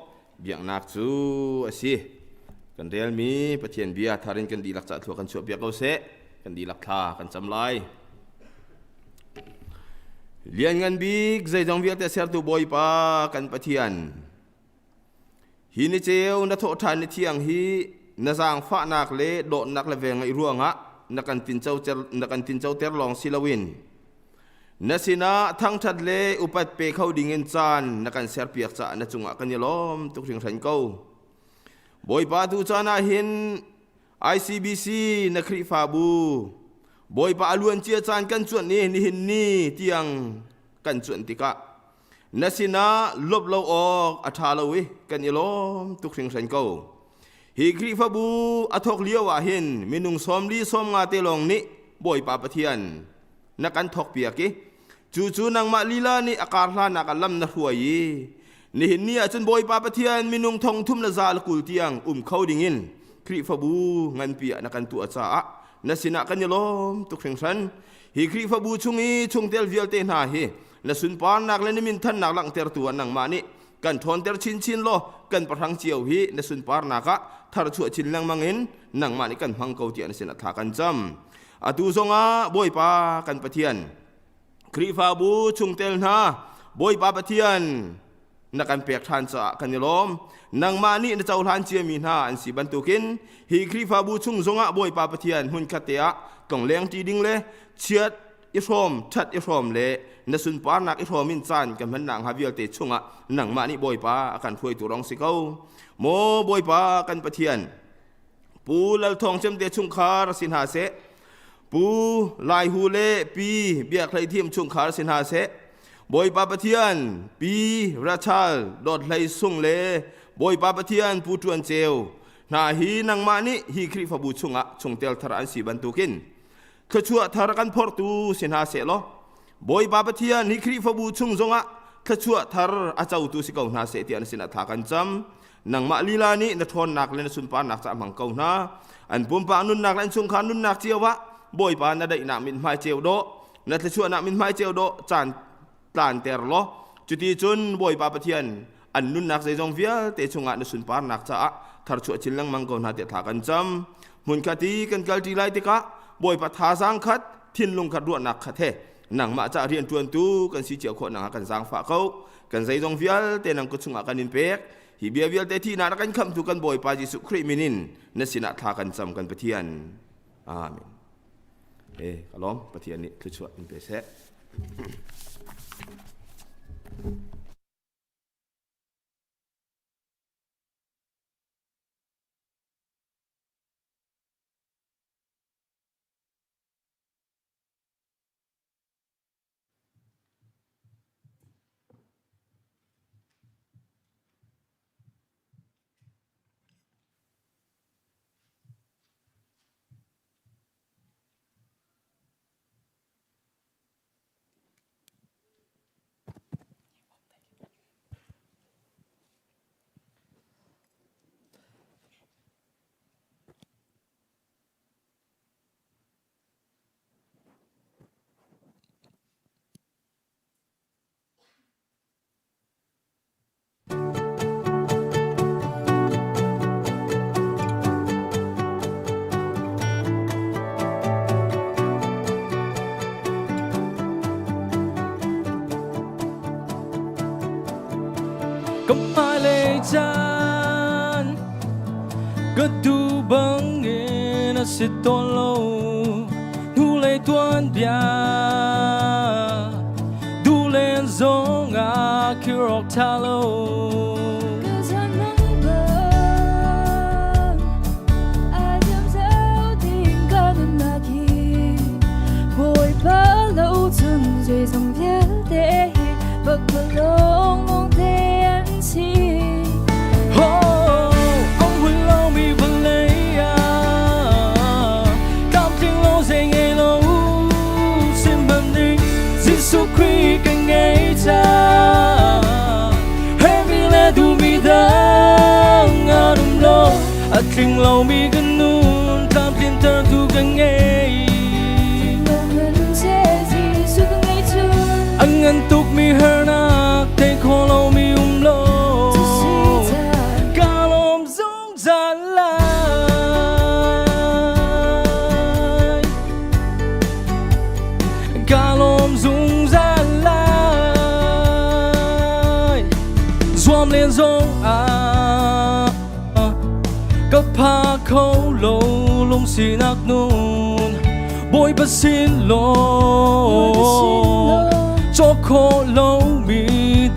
biaknak cu a si. Kan relmi Pathian bia thar in kan dihlak cah thlua kan chuahpiak ko seh. Kan dihlak thla kan cam lai. Lianngan bik zeizong vialte sertu Bawipa kan Pathian, Hi ni ceu na thawhṭhan ni thiang hi na zaangfahnak le dawtnak le velngeih ruangah na kan tincoter, na kan tincoter lawng si loin na sinah thangṭhat le upat pe kho dingin caan na kan serpiak caah na cungah kan i lawm tuk hringhran ko. Bawipa tu caan ah hin ICBC na Khrihfabu Bawipa a luancia caan kan cuanh i nihin ni tiang kan cuanh tikah Na sinah lawp lo awk a ṭha lo i kan i lawm tuk hringhran ko. Hi Khrihfabu a thawk lio ah hin minung 40 50 te lawng nih Bawipa Pathian na kan thawkpiak i cu cu nangmah lila nih a kar hlanak ah lam na hruai i nihin ni ah cun Bawipa Pathian minung thong thum le za le kul tiang um kho dingin Khrihfabu nganpi ah na kan tuah caah na sinah kan i lawm tuk hringhran. Hi Khrihfabu chung i chungtel vialte hna hi na sunparnak le na minthannak langhtertu ah nangmah nih kan ṭhawnter chinchin law kan pahrang cio hi na sunparnak ah tharchuah chin lengmang in nangmah nih kan hmang ko tiah na sinah thla kan cam. Atu zongah Bawipa kan Pathian Khrihfabu chungtel hna Bawipa Pathian na kan pek ṭhan caah kan i lawm. Nangmah nih na cohlan ciami hna an si bantukin hi Khrihfabu chung zongah Bawipa Pathian hmunkhat te ah tlongleng ṭi ding le chiat i hrawm ṭhat i hrawm le na sunparnak i hrawm in caan kan hman nakhnga vialte chungah nangmah nih Bawipa a kan hruaitu rong si ko. Maw Bawipa kan Pathian, Pu Lal Thawng Cem te chungkhar si hna seh, Pu Lai Hu le Pi Biak Hlei Thim chungkhar si hna seh, Bawipa Pathian Pi Rachal Dawt Hlei Sung le Bawipa Pathian Pu Ṭuan Ceu hna hi nangmah nih hi Khrihfabu chungah chungtel thar an si bantukin thluachuah thar kan phortu si hna seh law Bawipa Pathian hi Khrihfabu chung zongah thluachuah thar a cotu si ko hna seh tiah na sinah thla kan cam. Nangmah lila nih na ṭhawnnak le na sunparnak ca hmang ko hna. An pumpak nunnak le an chungkhar nunnak cio ah Bawipa na daihnak mithmai ceu dawh, na thluachuahnak mithmai ceu dawh caan tlanter law cuti cun Bawipa Pathian an nunnak zeizong vialte chungah na sunparnak caah tharchuah chin lengmang ko hna tiah thla kan cam. Hmunkhat i kan kalṭi lai tikah Bawipa thazaang khat, thinlung khat, ruahnak khat he nangmah caah rianṭuantu kan si cio khawh nakhnga kan zaangfah ko. Kan zeizong vialte nang kut chungah kan in pek. Hi bia vialte thihnak na kan khamhtu kan Bawipa Jesuh Khrih min in na sinah thla kan cam kan Pathian. Amen. He ka lawm Pathian nih thluachuah in pe seh. Ka hmailei caan ka duh bangin a si tawn lo. Hnulei tuanbia duh len zong ah khir awk ṭha lo. Ka zanmang bang a diam zau ding ka nunnak hi Bawipa lo cun zeizong vialte hi pakpalawng lawngte an si. Oh, ang hun lomi vawlei ah tlamtling lo zei ngei lo sim ning Jesuh Khrih kan ngei ca hermi le duhmi dang an um lo a tling lomi kan nun tlamtlintertu kan ngei. Jesuh ka ngei cu An ngan tukmi harnak tei kho lomi um lo ka lawm zungzal lai. Ka lawm zungzal lai. Zuam len zong ah ka pha kho lo lungsinak nun Bawipa sin law cawk khawh lomi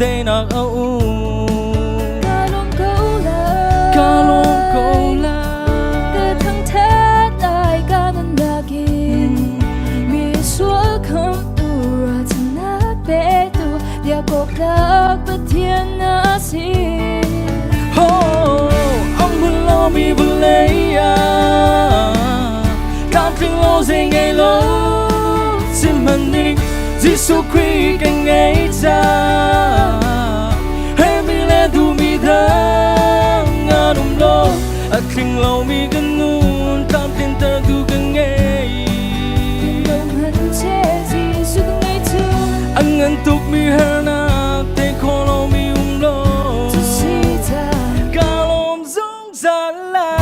daihnak a um. Ka lawm ko lai. Ka lawm ko lai. Ka thangṭhat lai ka nunnak in mi sual khamtu ruahchannak petu biakawktlak Pathian na si. Oh, ang hun lomi vawlei ah tlamtling lo zei ngei lo sihmanhning Jesuh Khrih kan ngei ca hermi le duhmi dang an um lo a tling lomi kan nun tlamtlintertu kan ngei. Jesuh ka ngei cu An ngan tukmi harnak tei kho lomi um lo cu si ca ka lawm zungzal lai.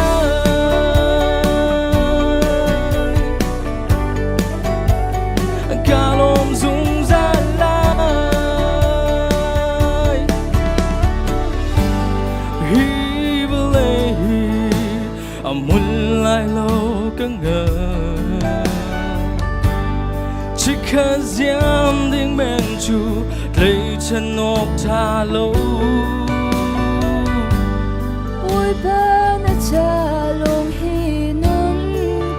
Ka lawm zungzal lai. Hi vawlei hi a hmun lai lo ka ngan. Chikkhat ziam ding men cu tleichan awk ṭha lo. Bawipa na ca lawng hi nun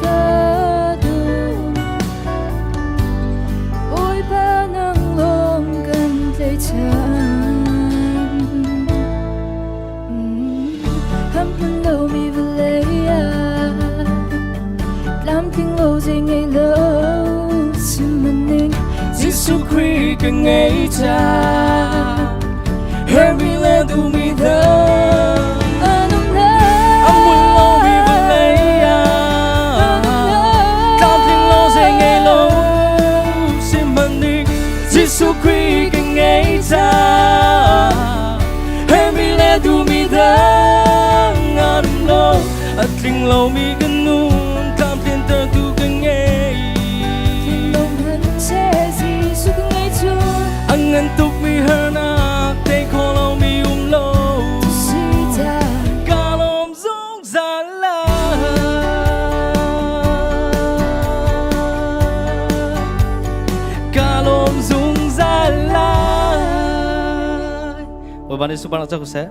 ka duh. Bawipa nang lawng kan tlaihchan. Ham hmun lomi vawlei ah tlamtling lo zei ngei lo sihmanhning Jesuh Khrih ka ngei ca hermi le duhmi dang an um lo. A hmun lomi vawlei ah tlamtling lo zei ngei lo sihmanhning Jesuh Khrih ka ngei ca hermi le duhmi dang an um lo a tling lomi kan nun tlamtlintertu ka ngei. Jesuh ka ngei cu An ngan tukmi harnak tei kho lomi um lo si ca ka lawm zungzal lai. Ka lawm zungzal lai. Bawipa nih sunparnak co ko seh.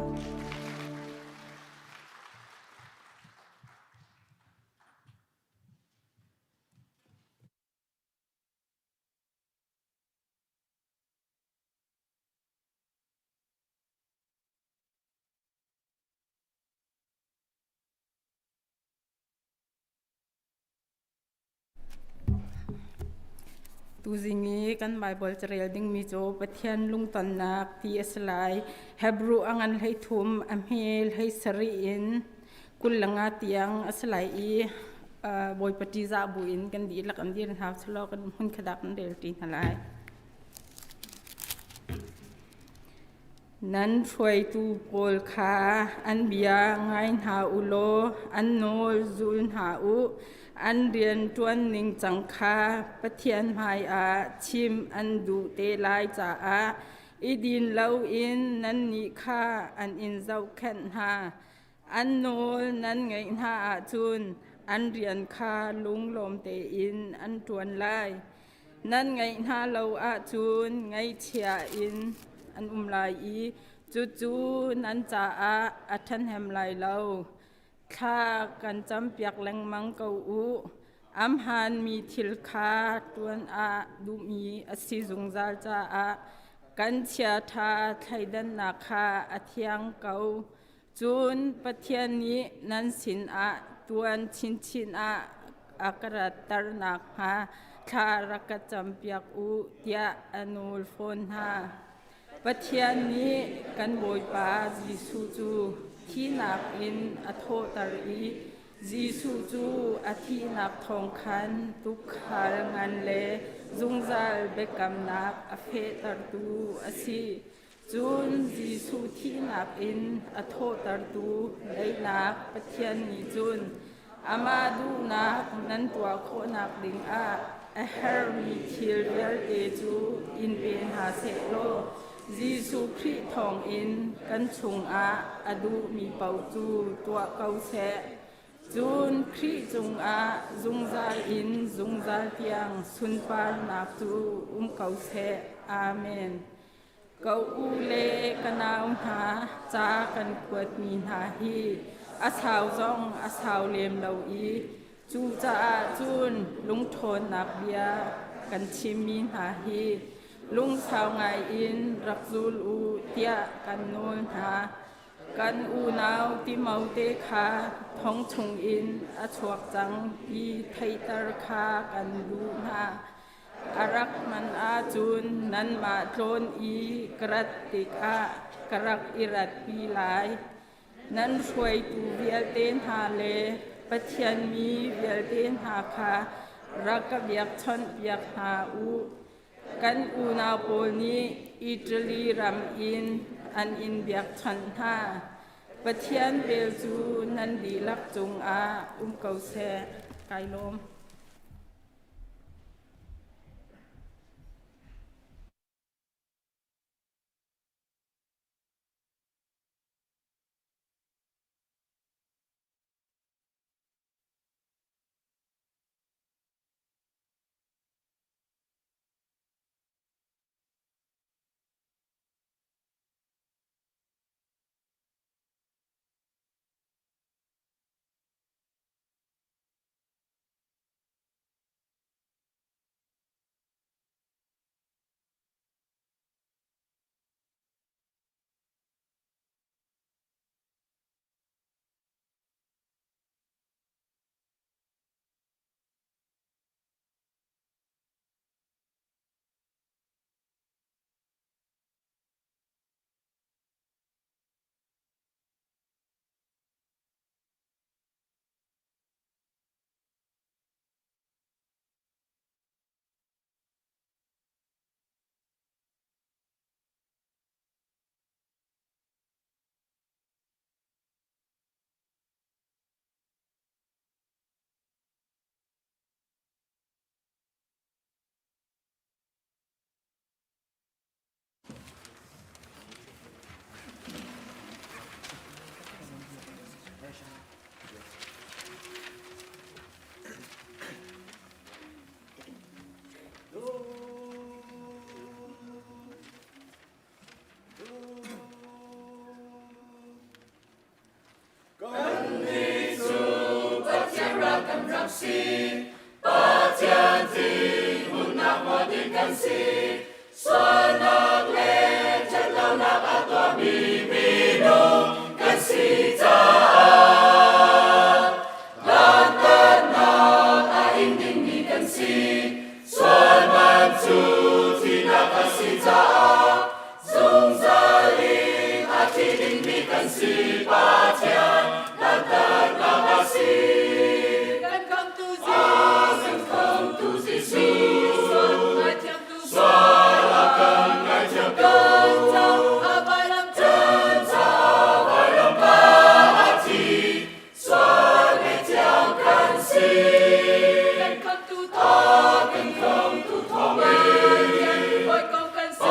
Tuzing i kan Baibal carel dingmi cu Pathian lungtonnak ti a si lai. Hebrew a ngan 13, a hme 17 in 25 tiang a si lai i Bawipa ṭihzah buin kan dihlak an dir hna selaw kan hmun khat ah kan rel ṭi hna lai. Nan hruaitu pawl kha an bia ngai hna u law an nawl zul hna u. An rianṭuan ningcang kha Pathian hmaiah chim an duh te lai caah I din loin nannih kha an in zohkhenh hna. An nawl nan ngaih hna ahcun an rian kha lunglawm tein an ṭuan lai. Nan ngaih hna lo ahcun ngaihchia in an um lai i cucu nan caah a ṭhahnem lai lo. Thla kan campiak lengmang ko u. Amhaanmi thil kha ṭuan ah duhmi a si zungzal caah kan chiaṭha thleidannak kha a thiang ko. Cun Pathian nih nan sinah tuan chinchin ah a ka ratter nakhnga thla rak ka campiak u tiah a nawl fawn hna. Pathian nih kan Bawipa Jesuh cu thihnak in a thawhter i Jesuh cu a thihnak thawng khan tuukhal ngan le zungzal biakamnak a fehtertu a si. Cun Jesuh thihnak in a thawhtertu daihnak Pathian nih cun amah duhnak nan tuah khawhnak dingah a herhmi thil vialte cu in pe hna seh law Jesuh Khrih thawngin kan chungah a duhmi paoh cu tuah ko seh. Cun Khrih cungah zungzal in zungzal tiang sunparnak cu um ko seh. Amen. Ka u le ka nau hna, ca kan kuatmi hna hi a sau zong a sau lem lo i cucaah cun lungṭhawnnak bia kan chimmi hna hi lungsau ngaiin rak zul u tiah kan nawl hna. Kan unau Timote kha thong chungin a chuak cang ti theihter kha kan duh hna. A rak hman ahcun nanmah tlawn i ka rat tikah ka rak i ratpi lai. Nan hruaitu vialte hna le Pathian mi vialte hna kha rak ka biakchawnhpiak hna u. Kan unau pawl nih Italy ram in an in biakchawnh hna. Pathian vel cu nan dihlak cungah um ko seh. Kai lawm. Kannih cu Pathian ral kan rak si, Pathian thinhunnak hmual ding kan si. Sualnak le ṭhatlonak a tuahmi minung kan si caah dantatnak a ing dingmi kan si. Sual man cu thihnak a si caah zungzal in a thi dingmi kan si. Pathian dantatnak a si. Kan khamtu Jesuh, sual a kan ngaihthiamtu, kan caah vailam a thi, sual ngaihthiam kan si. Kan khamtu thawngin Pathian hawikom kan si.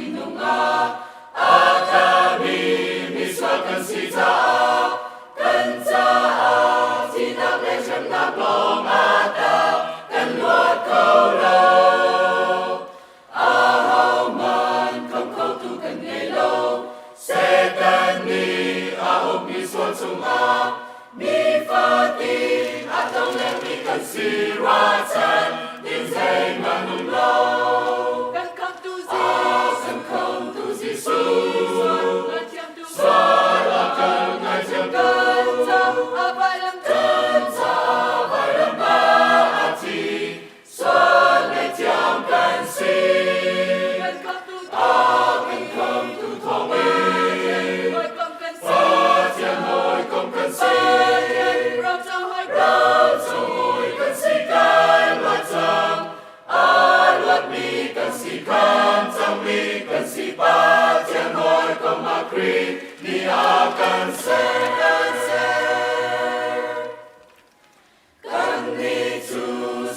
thinlung ah a tlami misual kan si caah kan caah thihnak le hremnak lawng ah tah kan luat kho lo. Ahohmanh khamh khotu kan ngei lo. Satan nih a ukmi sual chungah nifatin a tong lengmi kan si ruahchan ding zeihmanh um lo. Kan khamhtu Jesuh, kan khamhtu Jesuh, sual a kan ngaithiam kan caah vailam kan caah vailam ah a thi. Sual ngaihthiam kan si. Kan khamhtu kan khamhtu thawngin hawikom kan si. Pathian hawikom kan si. Pathian ram co hawi kan si kan luat cang. A luatmi kan si khan cangmi kan si Pathian hawikom ah Khrih nih a kan ser kan ser. Kannih cu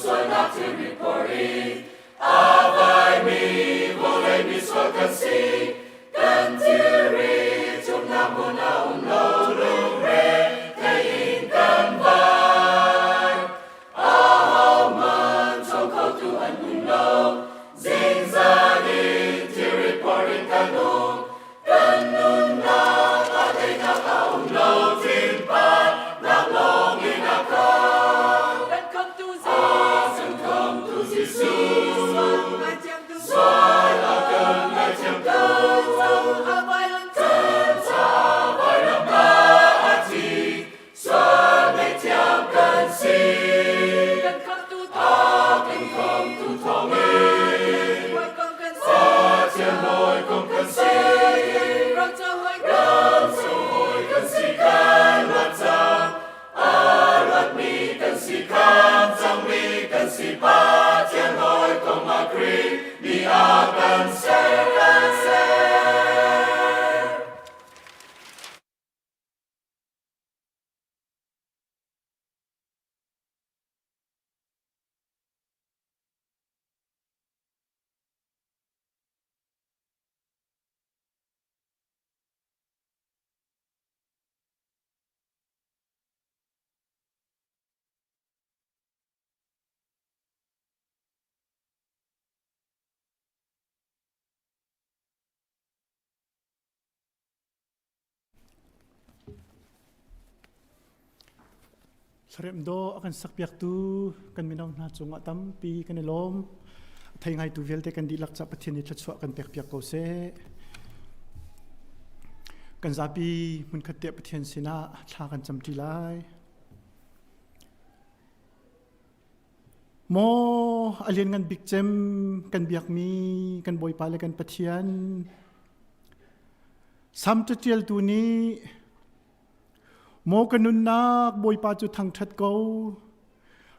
sualnak thilri phor in a vaimi vawlei misual kan si. Kan thilri cumnak hmun a um lo, lungre thei in kan vai. Ahohmanh chawng khotu an um lo, zingzan in thilri phor in kan um. Kan nunnak ah teinak a um lo, thinphannak lawngin a khat. Kan khamhtu Jesuh, kan khamhtu Jesuh, sual a kan ngaihthiamtu, kan caah vailam, kan caah vailam ah a thi, sual ngaihthiam kan si. Kan khamhtu kan khamhtu thawngin hawikom kan si. Pathian hawikom kan si. Roco hawi kan si kan luat cang. A luatmi kan si khan cangmi kan si Pathian hawikom ah Khrih nih a kan ser kan ser. Thlarem dawh a kan sakpiaktu kan mino hna cungah tampi kan i lawm. A thei ngaitu vialte kan dihlak ca Pathian nih thluachuah kan pekpiak ko seh. Kan zapi hmunkhat te Pathian sinah thla kan camṭi lai. Maw a lianngan bik cem kan biakmi kan Bawipa le kan Pathian Sam caṭialtu nih Maw ka nunnak Bawipa cu thangṭhat ko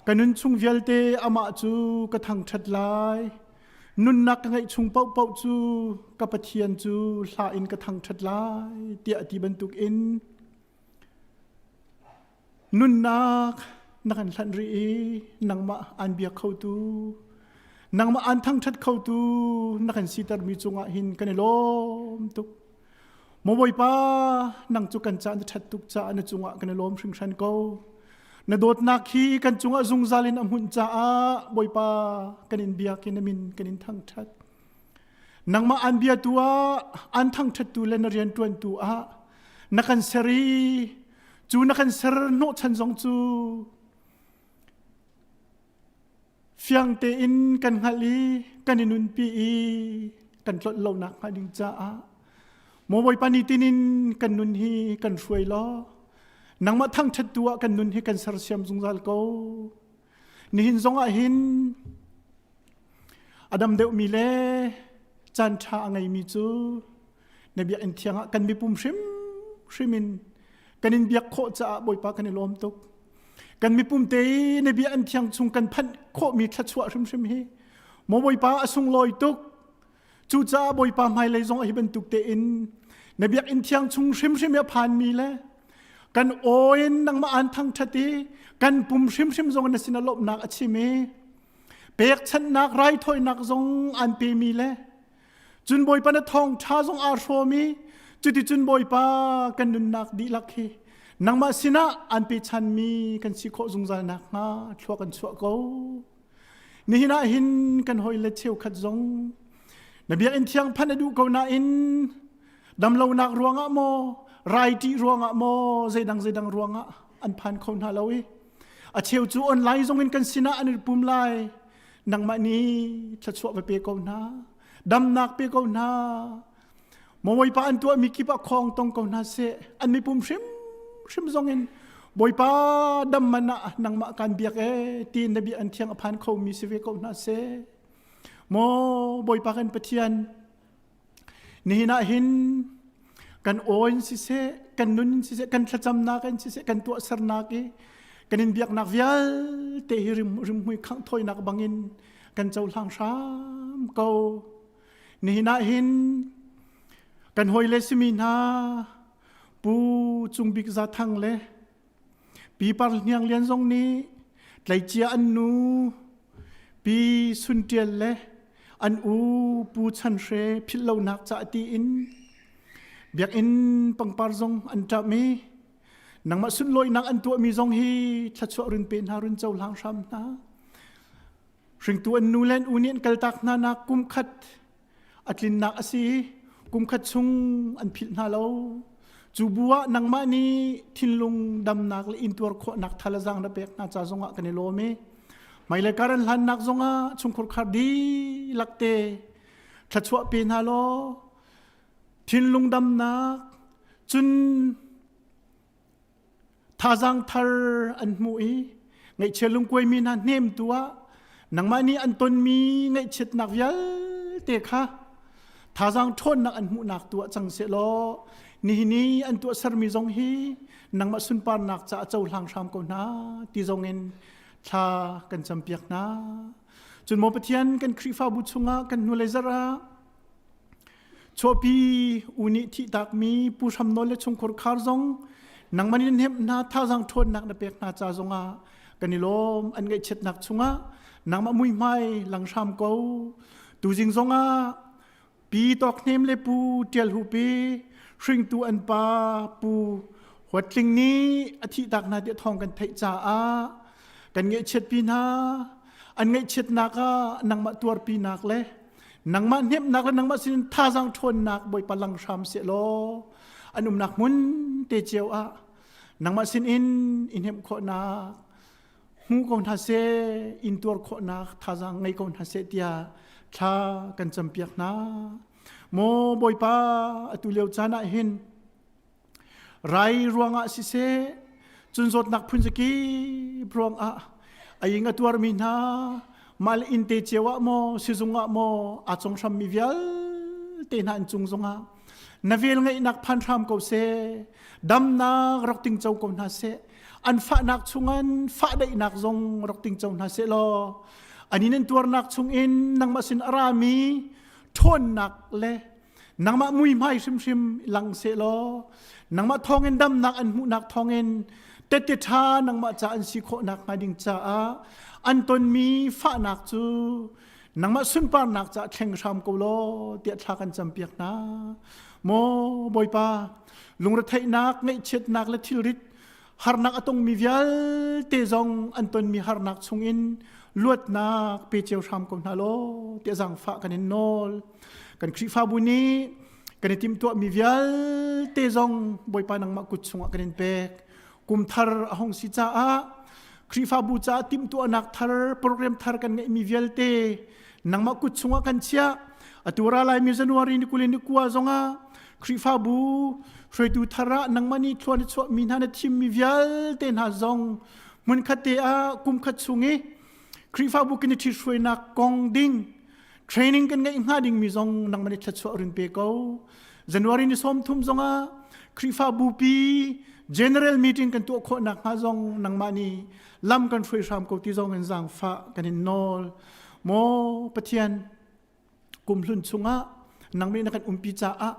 ka nun chung vialte amah cu ka thangṭhat lai nunnak ka ngeih chung paohpaoh cu ka Pathian cu hla in ka thangṭhat lai tiah a ti bantukin Nunnak na kan hlanh rih i nangmah aan bia khotu, nangmah aan thangṭhat khotu na kan sitermi cungah hin kan i lawm tuk. Maw Bawipa, nang cu kan caah na ṭhat tuk caah na cungah kan i lawm hringhran ko. Na dawtnak hi kan cungah zungzal in a hmunh caah Bawipa kan in biak in na min kan in thangṭhat. Nangmah aan biatu ah, aan thangṭhattu le na rianṭuantu ah na kan ser i cu na kan ser hnawhchan zong cu fiang tein kan hngalh i kan i nunpi i kan tlolh lonak hnga ding caah maw Bawipa ni tinin kan nun hi kan hruai law nangmah thangṭhattu ah kan nun hi kan sersiam zungzal ko. Nihin zong ah hin a dam deuhmi le caan ṭha a ngeimi cu na biakinn thiang ah kan mipum hrimhrim in kan in biak khawh caah Bawipa kan i lawm tuk. Kan mipum te i na biakinn thiang chung kan phanh khawhmi thluachuah hrimhrim hi maw Bawipa a sunglawi tuk. Cucaah Bawipa hmailei zong hi bantuk tein na biakinn thiang chung hrimhrim i a phanmi le kan aw in nangmah aan thangṭhat i kan pum hrimhrim zong na sin a lawmhnak a chim i pekchanhnak raithawinak zong aan pemi le Cun Bawipa na thawngṭha zong aa hrawm i cuticun Bawipa kan nunnak dihlak hi nangmah sinah aan pechanmi kan si khawh zungzal nakhnga thlua kan chuah ko. Nihin ah hin kan hawile cheukhat zong na biakinn thiang phanh a duh ko nain damlonak ruangah maw rai ṭih ruangah maw zeidang zeidang ruangah an phan kho hna lo i a cheu cu online zong in kan sinah an i pum lai nangmah nih thluachuah va pe ko hna damnak pe ko hna Bawipa an tuahmi kip ah khawng tong ko hna seh an mipum hrim hrim zong in Bawipa dam man ah nangmah kan biak e tiin na bia an thiang a phan khomi si ve ko hna seh maw Bawipa kan Pathian Nihin ah hin kan aw in siseh, kan nun in siseh, kan thlacamnak in siseh, kan tuahsernak i kan in biaknak vialte hi rim rimhmui khangh thawinak bangin kan cohlang hram ko. Nihin ah hin kan hawile simi hna Pu Cung Bik Za Thang le Pi Par Hniang Lian zong nih tleicia an nu Pi Sun Ṭial le an u Pu Chan Hre philhlonak ca tiin biakinn pangpar zong an ṭamh i nangmah sunlawinak an tuahmi zong hi thluachuah run pe hna run cohlang hram hna. Hringtu an nu le an u nih an kaltak hna nak kum khat a tlinnak a si i kum khat chung an philh hna lo. Cu bu ah nangmah nih thinlung damnak le intuar khawhnak thal a zaang na pek hna ca zongah kan i lawm i hmailei kar an hlannak zongah chungkhur khar dihlak te thluachuah pe hna law thinlung damnak cun Thazaang thar an hmuh i ngaihchia lungkuaimi hna hnemtu ah nangmah nih an tonmi ngaihchiatnak vialte kha thazaang ṭhawnnak an hmuhnak tu ah cang sehlaw nihin i an tuahsermi zong hi nangmah sunparnak caah cohlang hram ko hna ti zong in thla kan campiak hna. Cun maw Pathian kan Khrihfabu chungah kan hnulei zarh ah Chuahpi u nih thihtakmi Pu Hram Nawl le chungkhur khar zong nangmah nih na hnemh hna thazaang ṭhawnnak na pek hna ca zongah kan i lawm an ngaihchiatnak chungah nangmah muihmai lang hram ko tuzing zongah Pi Tawk Hnem le Pu Ṭial Hu Pi hringtu an pa Pu Huat Tling nih a thihtak hna tiah thawng kan theih caah kan ngaihchiatpi hna an ngaihchiatnak ah nangmah tuarpinak le nangmah hnemhnak le nangmah sinin thazaang ṭhawnnak Bawipa lang hram seh law an umnak hmun te cio ah nangmah sinin i hnemh khawhnak hmu ko hna seh in tuar khawhnak thazaang ngei ko hna seh tiah thla kan campiak hna maw Bawipa atu lio caan ah hin Rai ruangah siseh, cun zawtnak phunzakip ruangah a ing a tuarmi hna, mah le inn te cio ah maw, sizung ah maw, aa cong hrammi vialte hna an cung zongah na vel ngeihnak phan hram ko seh, damnak rak tingco ko hna seh, an fahnak chungin fahdaihnak zong rak tingco hna seh law, an in an tuarnak chungin nangmah sin a rami ṭhawnnak le nangmah muihmai hrimhrim lang sehlaw nangmah thawngin damnak an hmuhnak thawngin tette ṭha nangmah ca an si khawhnak hnga ding caah an tonmi fahnak cu nangmah sunparnak caah thleng hram ko law tiah thla kan campiak hna maw bawipa lungretheihnak ngaihchiatnak le thilrit harnak a tongmi vialte zong an tonmi harnak chungin luatnak pe cio hram ko hna law tiah zaangfah kan in nawl Kan Khrihfabu nih kan i timhtuahmi vialte zong Bawipa nangmah kut chungah kan in pek. Kum thar a hung si caah Khrihfabu caah timhtuahnak thar, program thar kan ngeihmi vialte nangmah kut chungah kan chiah. Atu ra laimi January ni 20 ni kua zongah Khrihfabu hruaitu thar ah nangmah nih thluan i chuahmi hna na thimmi vialte hna zong hmunkhat te ah kum khat chung i Khrihfabu kan i ṭhithruainak kong ding Training kan ngeih hnga dingmi zong nangmah nih thluachuah rin pe ko. January ni 30 zongah Khrihfabu pi general meeting kan tuah khawh nakhnga zong nangmah nih lam kan hruai hram ko ti zong in zaangfah kan in nawl. Maw Pathian kum hlun chungah nangmah nih na kan umpi caah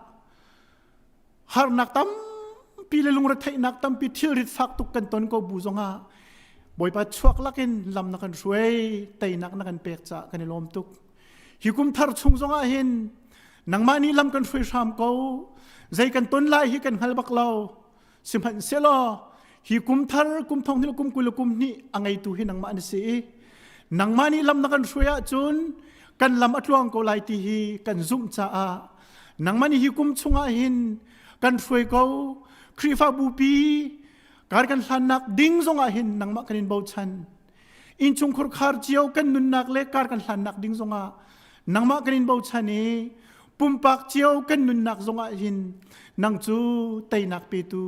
harnak tampi le lungretheihnak tampi thilrit fak tuk kan ton ko bu zongah Bawipa chuak lakin lam na kan hruai teinak na kan pek caah kan i lawm tuk hi kum thar chung zongah hin Nangmah nih lam kan hruai hram ko. Zei kan ton lai hi kan hngal bak lo. Sihmanhsehlaw hi kum thar kum thong hnih kum 20 kum hnih a ngeitu hi nangmah na si i nangmah nih lam na kan hruai ahcun kan lam a tluang ko lai ti hi kan zumh caah nangmah nih hi kum chungah hin kan hruai ko. Khrihfabu pi kar kan hlannak ding zongah hin nangmah kan in bochan. Innchungkhur khar cio kan nunnak le kar kan hlannak ding zongah nangmah kan in bochan i pumpak cio kan nunnak zongah hin nang cu teinak petu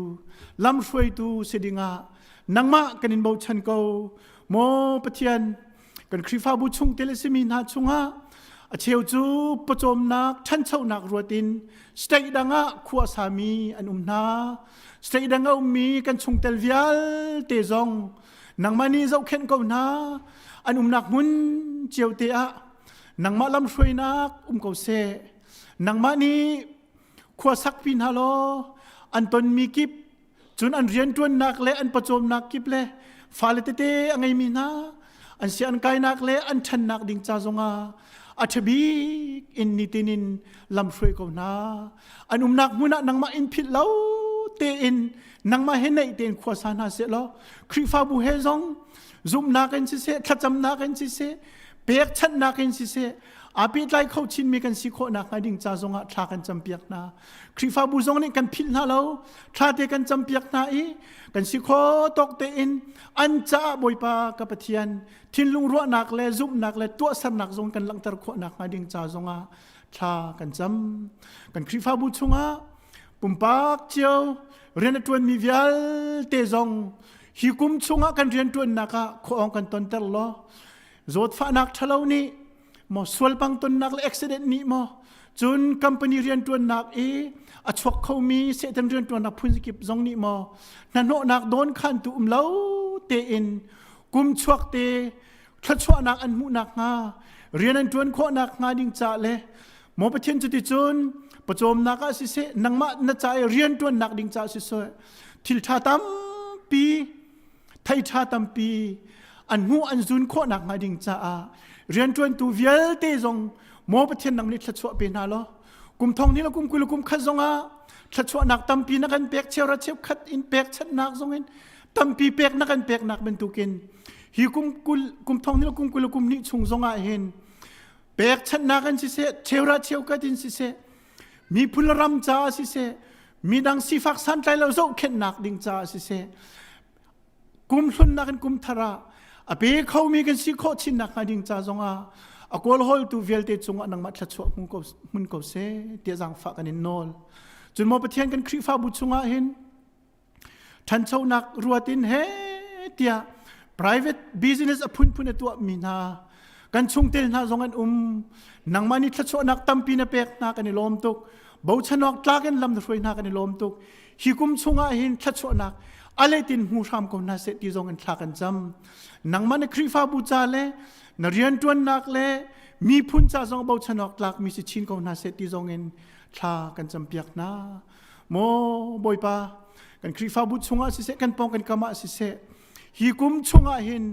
lamhruaitu si dingah nangmah kan in bochan ko. Maw Pathian, kan Khrihfabu chung tel a simi hna chungah a cheu cu pawcawmnak ṭhanchonak ruat in state dang ah khua sami an um hna. State dang a ummi kan chungtel vialte zong nangmah nih zohkhenh ko hna. An umnak hmun cio te ah nangmah lamhruainak um ko seh. Nangmah nih khua sakpi hna law an tonmi kip cun an rianṭuannak le an pawcawmnak kip le fale tete a ngeimi hna an si an kainak le an ṭhannak ding ca zongah a ṭhabik in nitin in lamhruai ko hna. An umnak hmun ah nangmah in philh lo tein nangmah he naih tein khua sa hna seh law Khrihfabu he zong zumhnak in siseh thlacamnak in siseh pekchanhnak in siseh aa pehtlai kho chinmi kan si khawh nakhnga ding ca zongah thla kan campiak hna. Khrihfabu zong nih kan philh hna lo, thla te kan campiak hna i kan si kho tawk tein an caah Bawipa ka Pathian thinlung ruahnak le zumhnak le tuahsernak zong kan langhter khawh nakhnga ding ca zongah thla kan cam. Kan Khrihfabu chungah pumpak cio rian a ṭuanmi vialte zong hi kum chungah kan rianṭuannak ah khuaawng kan tonter law zawtfahnak ṭhalo nih maw sualpang tonnak le accident nih maw cun company rianṭuannak i a chuak khomi sehtan rianṭuannak phun kip zong nih maw hnahnawhnak dawn khantu um lo tein kum chuak te thluachuahnak an hmuh nakhnga rian an ṭuan khawh nakhnga ding ca le maw Pathian cuticun pawcawmnak ah siseh nangmah na ca i rian ṭuannak ding ca siseh thil ṭha tampi thei ṭha tampi an hmuh an zun khawh nakhnga ding caah rianṭuantu vialte zong maw Pathian nang nih thluachuah pe hna law kum thong ni le kum 20 kum khat zongah thluachuahnak tampi na kan pek cheuhra cheukhat in pekchanhnak zong in tampi pek na kan peknak bantukin hi kum kul kum thong ni le kum 20 kum hnih chung zongah hin pekchanhnak in siseh cheuhra cheukhat in siseh miphun ram caah siseh midang sifak santlai lo zohkhenhnak ding caah siseh kum hlunnak in kum thar ah a pe khomi kan si khawh chin nakhnga ding ca zongah a kawlhawltu vialte cungah nangmah thluachuah hmu ko hmun ko seh tiah zaangfah kan in nawl. Cun maw Pathian kan Khrihfabu chungah hin ṭhanchonak ruat in he tiah private business a phunphun a tuahmi hna kan chungtel hna zong an um. Nangmah nih thluachuahnak tampi na pek hna kan i lawm tuk. Bochan awk tlak in lam na hruai hna kan i lawm tuk. Hi kum chungah hin thluachuahnak a letin hmu hram ko hna seh ti zong in thla kan cam. Nangmah na Khrihfabu ca le na rianṭuannak le miphun ca zong bochan awk tlak mi si chin ko hna seh ti zong in thla kan campiak hna. Maw Bawipa, kan Khrihfabu chungah siseh, kan pawng kan kam ah siseh, hi kum chungah hin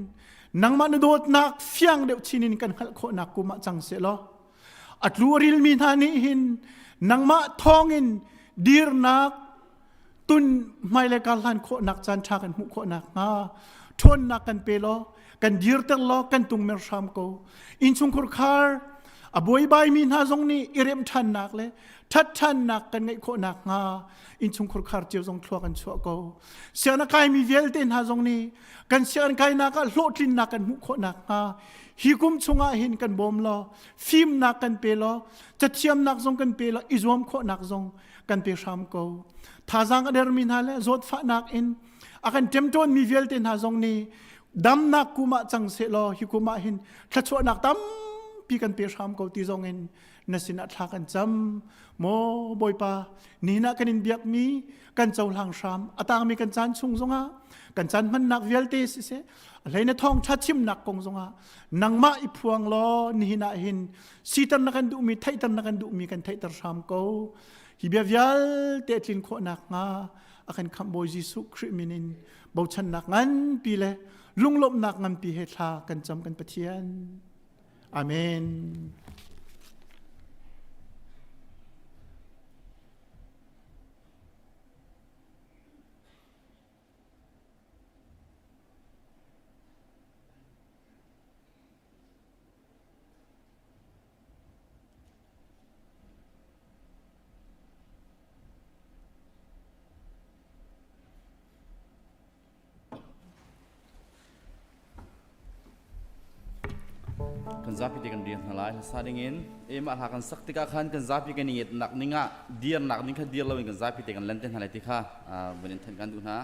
nangmah na dawtnak fiang deuh chin in kan hngalh khawhnak kum ah cang seh law a tlu a rilmi hna nih hin nangmah thawngin dirnak tun hmailei kar hlan khawhnak caan ṭha kan hmuh khawhnak hnga ṭhawnnak kan pe law kan dirter law kan tungmer hram ko. Innchungkhur khar a buaibaimi hna zong nih i remh ṭhannak le ṭhat ṭhannak kan ngeih khawh nakhnga innchungkhur khar cio zong thlua kan chuah ko. Sianginn a kaimi vialte hna zong nih kan sianginn kainak ah hlawhtlinnak kan hmuh khawh nakhnga hi kum chungah hin kan bawm law fimnak kan pe law cathiamnak zong kan pe law i zuam khawhnak zong kan pe hram ko. Thazaang a dermi hna le zawtfahnak in a kan ṭemṭawnmi vialte hna zong nih damnak kum ah cang seh law hi kum ah hin thluachuahnak tampi kan pe hram ko ti zong in na sinah thla kan cam. Maw Bawipa, nihin ah kan in biakmi kan cohlang hram a tangmi kan caan chung zongah kan caan hmannak vialte siseh a hlei na thawngṭha chimnak kong zongah nangmah i phuang law nihin ah hin siter na kan duhmi theihter na kan duhmi kan theihter hram ko. Hi bia vialte tlin khawh nakhnga a kan khamh Bawi Jesuh Khrih min in bochannak nganpi le lunglawmhnak nganpi he thla kan cam kan Pathian. Amen. Kan zapi te kan dir hna lai hlasa dingin. E mah hla kan sak tikah khan kan zapi kan i nget nak ning ah dir nak ning kha dir loin kan zapi te kan lan te hna lai ti kha vun in thanh kan duh hna.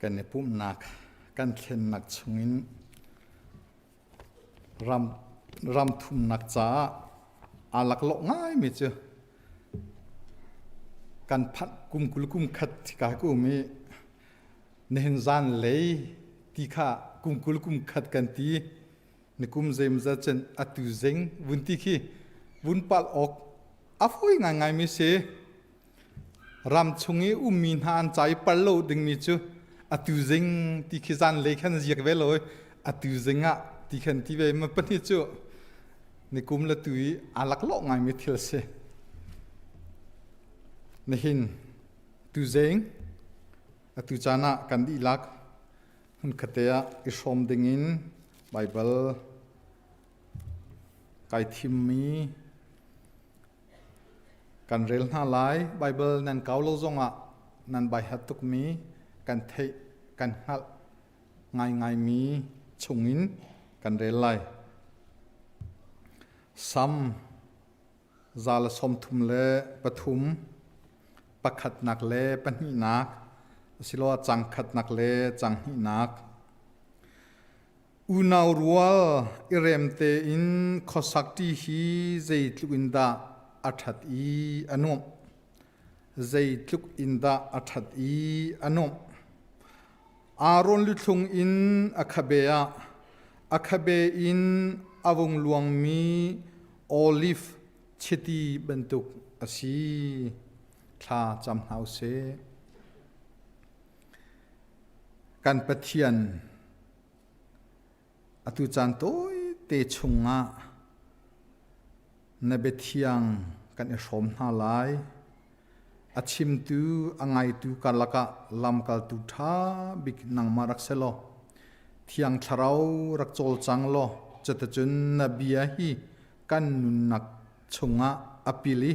Kan i pumhnak kan thlennak chungin ram ram thumnak caah aa laklawh ngaimi cu kan phanh kum 20 kum khat ka ku um i nihin zan lei ti kha kum 20 kum khat kan ti ni kum zeimza cen atu zing vun ti khi vun pal awk a fawi ngaingai mi si. Ram chung i ummi hna an ca i pal lo dingmi cu atu zing ti khi zanlei khan ziak ve lo i atu zing ah ti khan ti ve ma pahnih cu nikum le tu i aa laklawh ngaimi thil si. Nihin tu zing atu caan ah kan dihlak hmunkhat ah i hrawm dingin Baibal kai thimmi Kan rel hna lai. Baibal nan kau lo zongah nan baihat tukmi kan theih, kan hngalh ngaingaimi chungin kan rel lai. Sam 133, pakhatnak le pahnihnak asiloah cang khatnak le cang hnihnak. Unau rual i rem tein khuasak ṭi hi zeitluk in dah a ṭhat i a nuamh. Zeitluk in dah a ṭhat i a nuamh. Aaron luthlung in a khabe ah a khabe in a vung luangmi oliv chiti bantuk a si. Thla cam hna u sih. Kan Pathian atu caan tawite chungah na biathiang kan i hrawm hna lai. A chimtu, a ngaitu karlak ah lamkaltu ṭha bik nangmah rak si law, Thiang Thlarau rak cawlcang law, cuticun na bia hi kan nunnak chungah a pil i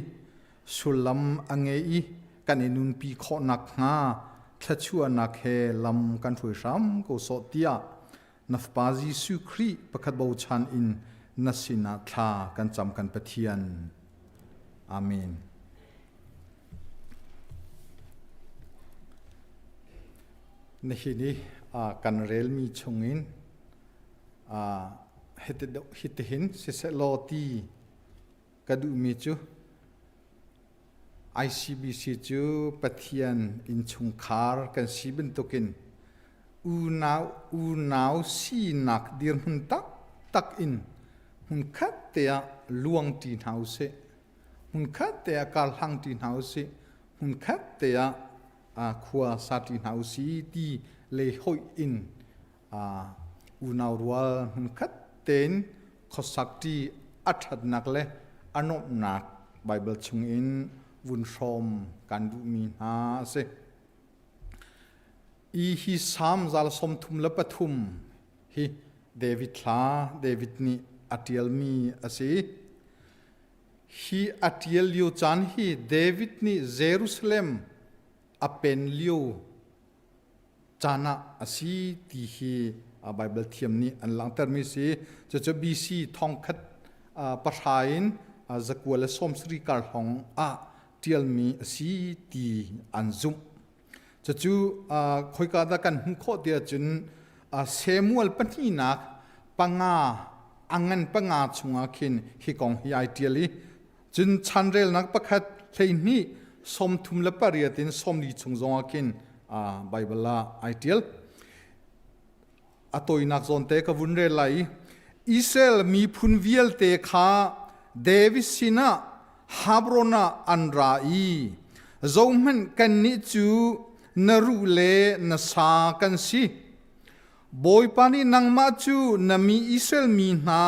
sullam a ngei i kan i nunpi khawh nakhnga thluachuahnak he lam kan hruai hram ko sawh tiah na Fapa Jesuh Khrih pakhat bochan in na sinah thla kan cam kan Pathian. Amen. Nihin i kan relmi chungin hitihin sisehlaw ti ka duhmi cu ICBC cu Pathian innchungkhar kan si bantukin unau unau sinak dirhmun taktak in hmunkhat te ah luangṭi hna usih. Hmunkhat te ah karhlangṭi hna usih. Hmunkhat te ah khua saṭi hna usih ti lei hoih in unau rual hmunkhat tein khuasakṭi a ṭhatnak le a nuamhnak Baibal chungin vun hrawm kan duhmi hna a si. I hi Salm 133 hi David hla David nih a ṭialmi a si. Hi a ṭial lio caan hi David nih Jerusalem a pen lio caan ah a si ti hi Baibal thiam nih an langhtermi si. Cucu BC thongkhat pahra in zakua le sawmsarih kar hrawng ah ṭialmi a si ti an zumh. Cucu khoika dah kan hmuh khawh ti ahcun Samuel pahnihnak panga a ngan panga chungah khin hi kong hi ai ṭial i cun chanrelnak pakhat 12 38 in 40 chung zongah khin Baibal ah ai ṭial. A tawinak zawnte ka vun rel lai i Israel miphun vialte kha David sinah Hebron ah an ra i zohhmanh kannih cu na ruh le na sa kan si. Bawipa nih nangmah cu na mi Israel mi hna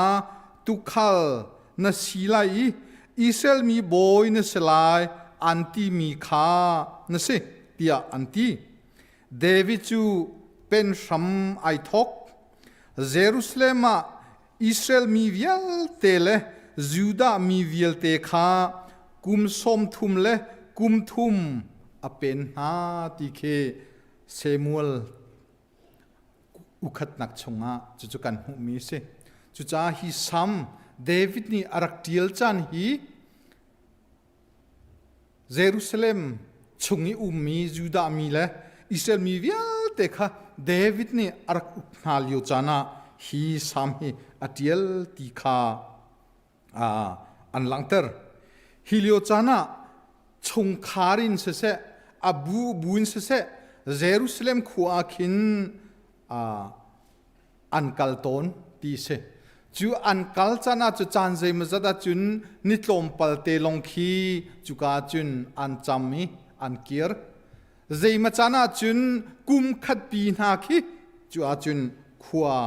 tuukhal na si lai i Israel mi bawi na si lai an timi kha na si, tiah an ti. David cu pen hram ai thawk. Jerusalem ah Israel mi vialte le Judah mi vialte kha kum 30 le kum thum a pen hna ti khi Samuel ukhatnak chungah cucu kan hmuhmi a si. Cucaah hi Salm David nih a rak ṭial caan hi Jerusalem chung i ummi Judah mi le Israel mi vialte kha David nih a rak uk hna lio caan ah hi salm hi a ṭial ti kha an langhter. Hi lio caan ah chungkhar in siseh, a bu bu in siseh, Jerusalem khua ah khin an kal tawn ti si. Cu an kal caan ah cu caan zeimawzat ahcun ni tlawmpal te lawng khi cuka cun an cam i an kir. Zeimaw caan ahcun kum khat pi hna khi cu ahcun khua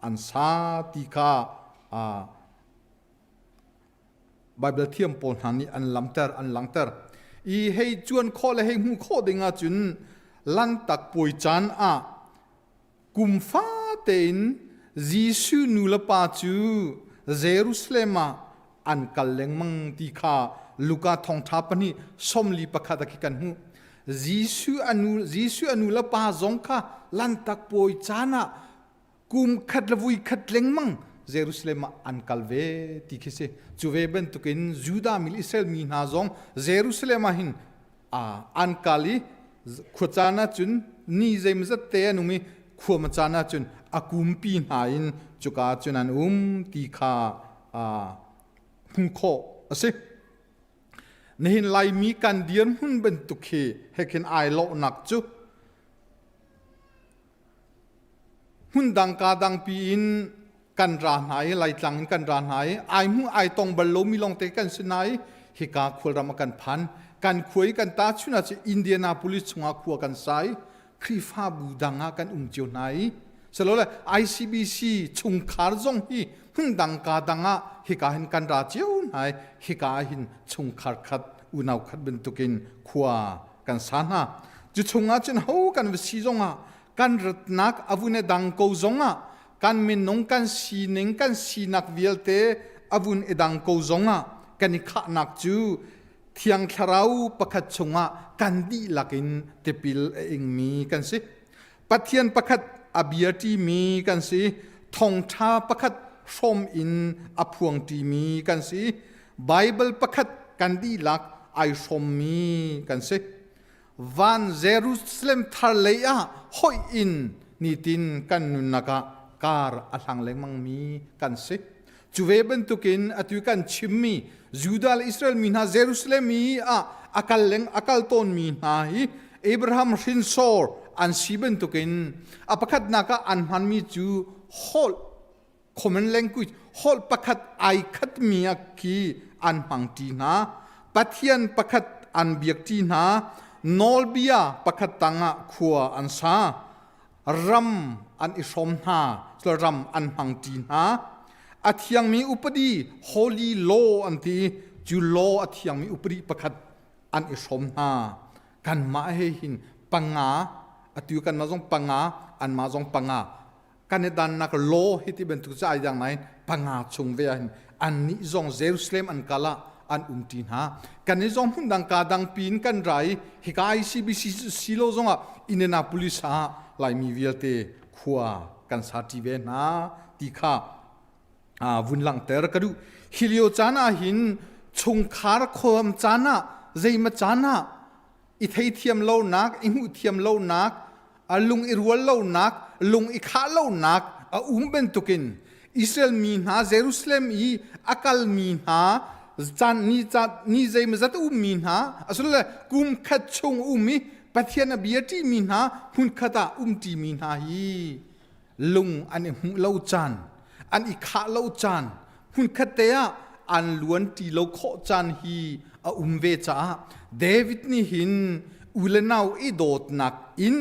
an sa ti kha Baibal thiam pawl hna nih an lamter an langhter. I hei cuan khawh le hei hmuh khawh ding ahcun Lantak puai caan ah Kum fate in Jesuh nu le pa cu Jerusalem ah an kal lengmang ti kha Luka thawngṭha pahnih 41 ah khi kan hmuh. Jesuh a nu le pa zong kha Lantak puai caan ah Kum khat le vui khat lengmang Jerusalem ah an kal ve ti khi si. Cu ve bantukin Judah mi le Israel mi hna zong Jerusalem ah hin an kal i khuacaan ahcun ni zeimazat te an um i khuama caan ahcun a kumpi hna in cuka cun an um ti kha hmuh khawh a si. Nihin Laimi kan dirhmun bantuk hi hekhin ai lawhnak cu hmundang ka dangpi in kan ra hna i Laitlang in kan ra hna i ai hmu ai tong bal lomi lawngte kan si hna i hika khualram ah kan phan. Kan khua i kan ta chun ah cu Indianapolis chungah khua kan sa i Khrihfabu dang ah kan um cio hna i silole ICBC chungkhar zong hi hmundang ka dang ah hika hin kan ra cio hna i hika ah hin chungkhar khat unau khat bantukin khua kan sa hna. Cu chungah cun ho kan va si zongah kan ratnak a vun i dang ko zongah kan minung kan sining kan sinak vialte a vun i dang ko zongah kan i khahnak cu Thiang Thlarau pakhat chungah kan dihlak in tipil a ingmi kan si. Pathian pakhat a bia ṭimi kan si. Thawngṭha pakhat hrawm in a phuang ṭimi kan si. Baibal pakhat kan dihlak ai hrawmmi kan si. Van Jerusalem thar lei ah hoih in nitin kan nunnak ah kar a hlang lengmangmi kan si. Cu ve bantukin atu kan chimmi Judah le Israel mi hna Jerusalem i ah a kal leng a kal tawnmi hna hi Abraham hrinsor an si bantukin a pakhatnak ah an hmanmi cu holh common language holh pakhat ai khatmi ah khi an hmang ṭi hna. Pathian pakhat an biak ṭi hna. Nawlbia pakhat tangah khua an sa. Ram an i hrawm hna, ram an hmang ṭi hna. A thiangmi upadi holy law an ti. Cu law a thiangmi upadi pakhat an i hrawm hna. Kanmah he hin panga atu kanmah zong panga anmah zong panga kan i dannak law hi ti bantuk cu ai dang nain panga chung ve ah hin annih zong Jerusalem an kal ah an umṭi hna. Kan i zong hmun dang ka dang pin kan ra i hika ICBC silo zongah Indianapolis ah Laimi vialte khua kan sa ṭi ve hna ti kha vun langhter ka duh. Hi lio caan ah hin chungkhar khuam caan ah zeima caan ah i theithiam lonak i hmuh thiam lonak a lung i rual lonak lung i khah lonak a um bantukin Israel mi hna Jerusalem i a kalmi hna caan ni caan ni zeimazat a ummi hna asulale kum khat chung um i Pathian a bia ṭimi hna hmunkhat ah um ṭimi hna hi lung an i hmuh lo caan an i khah lo caan hmunkhat te ah an luan ṭi lo khawh caan hi a um ve caah David nih hin u le nau i dawtnak in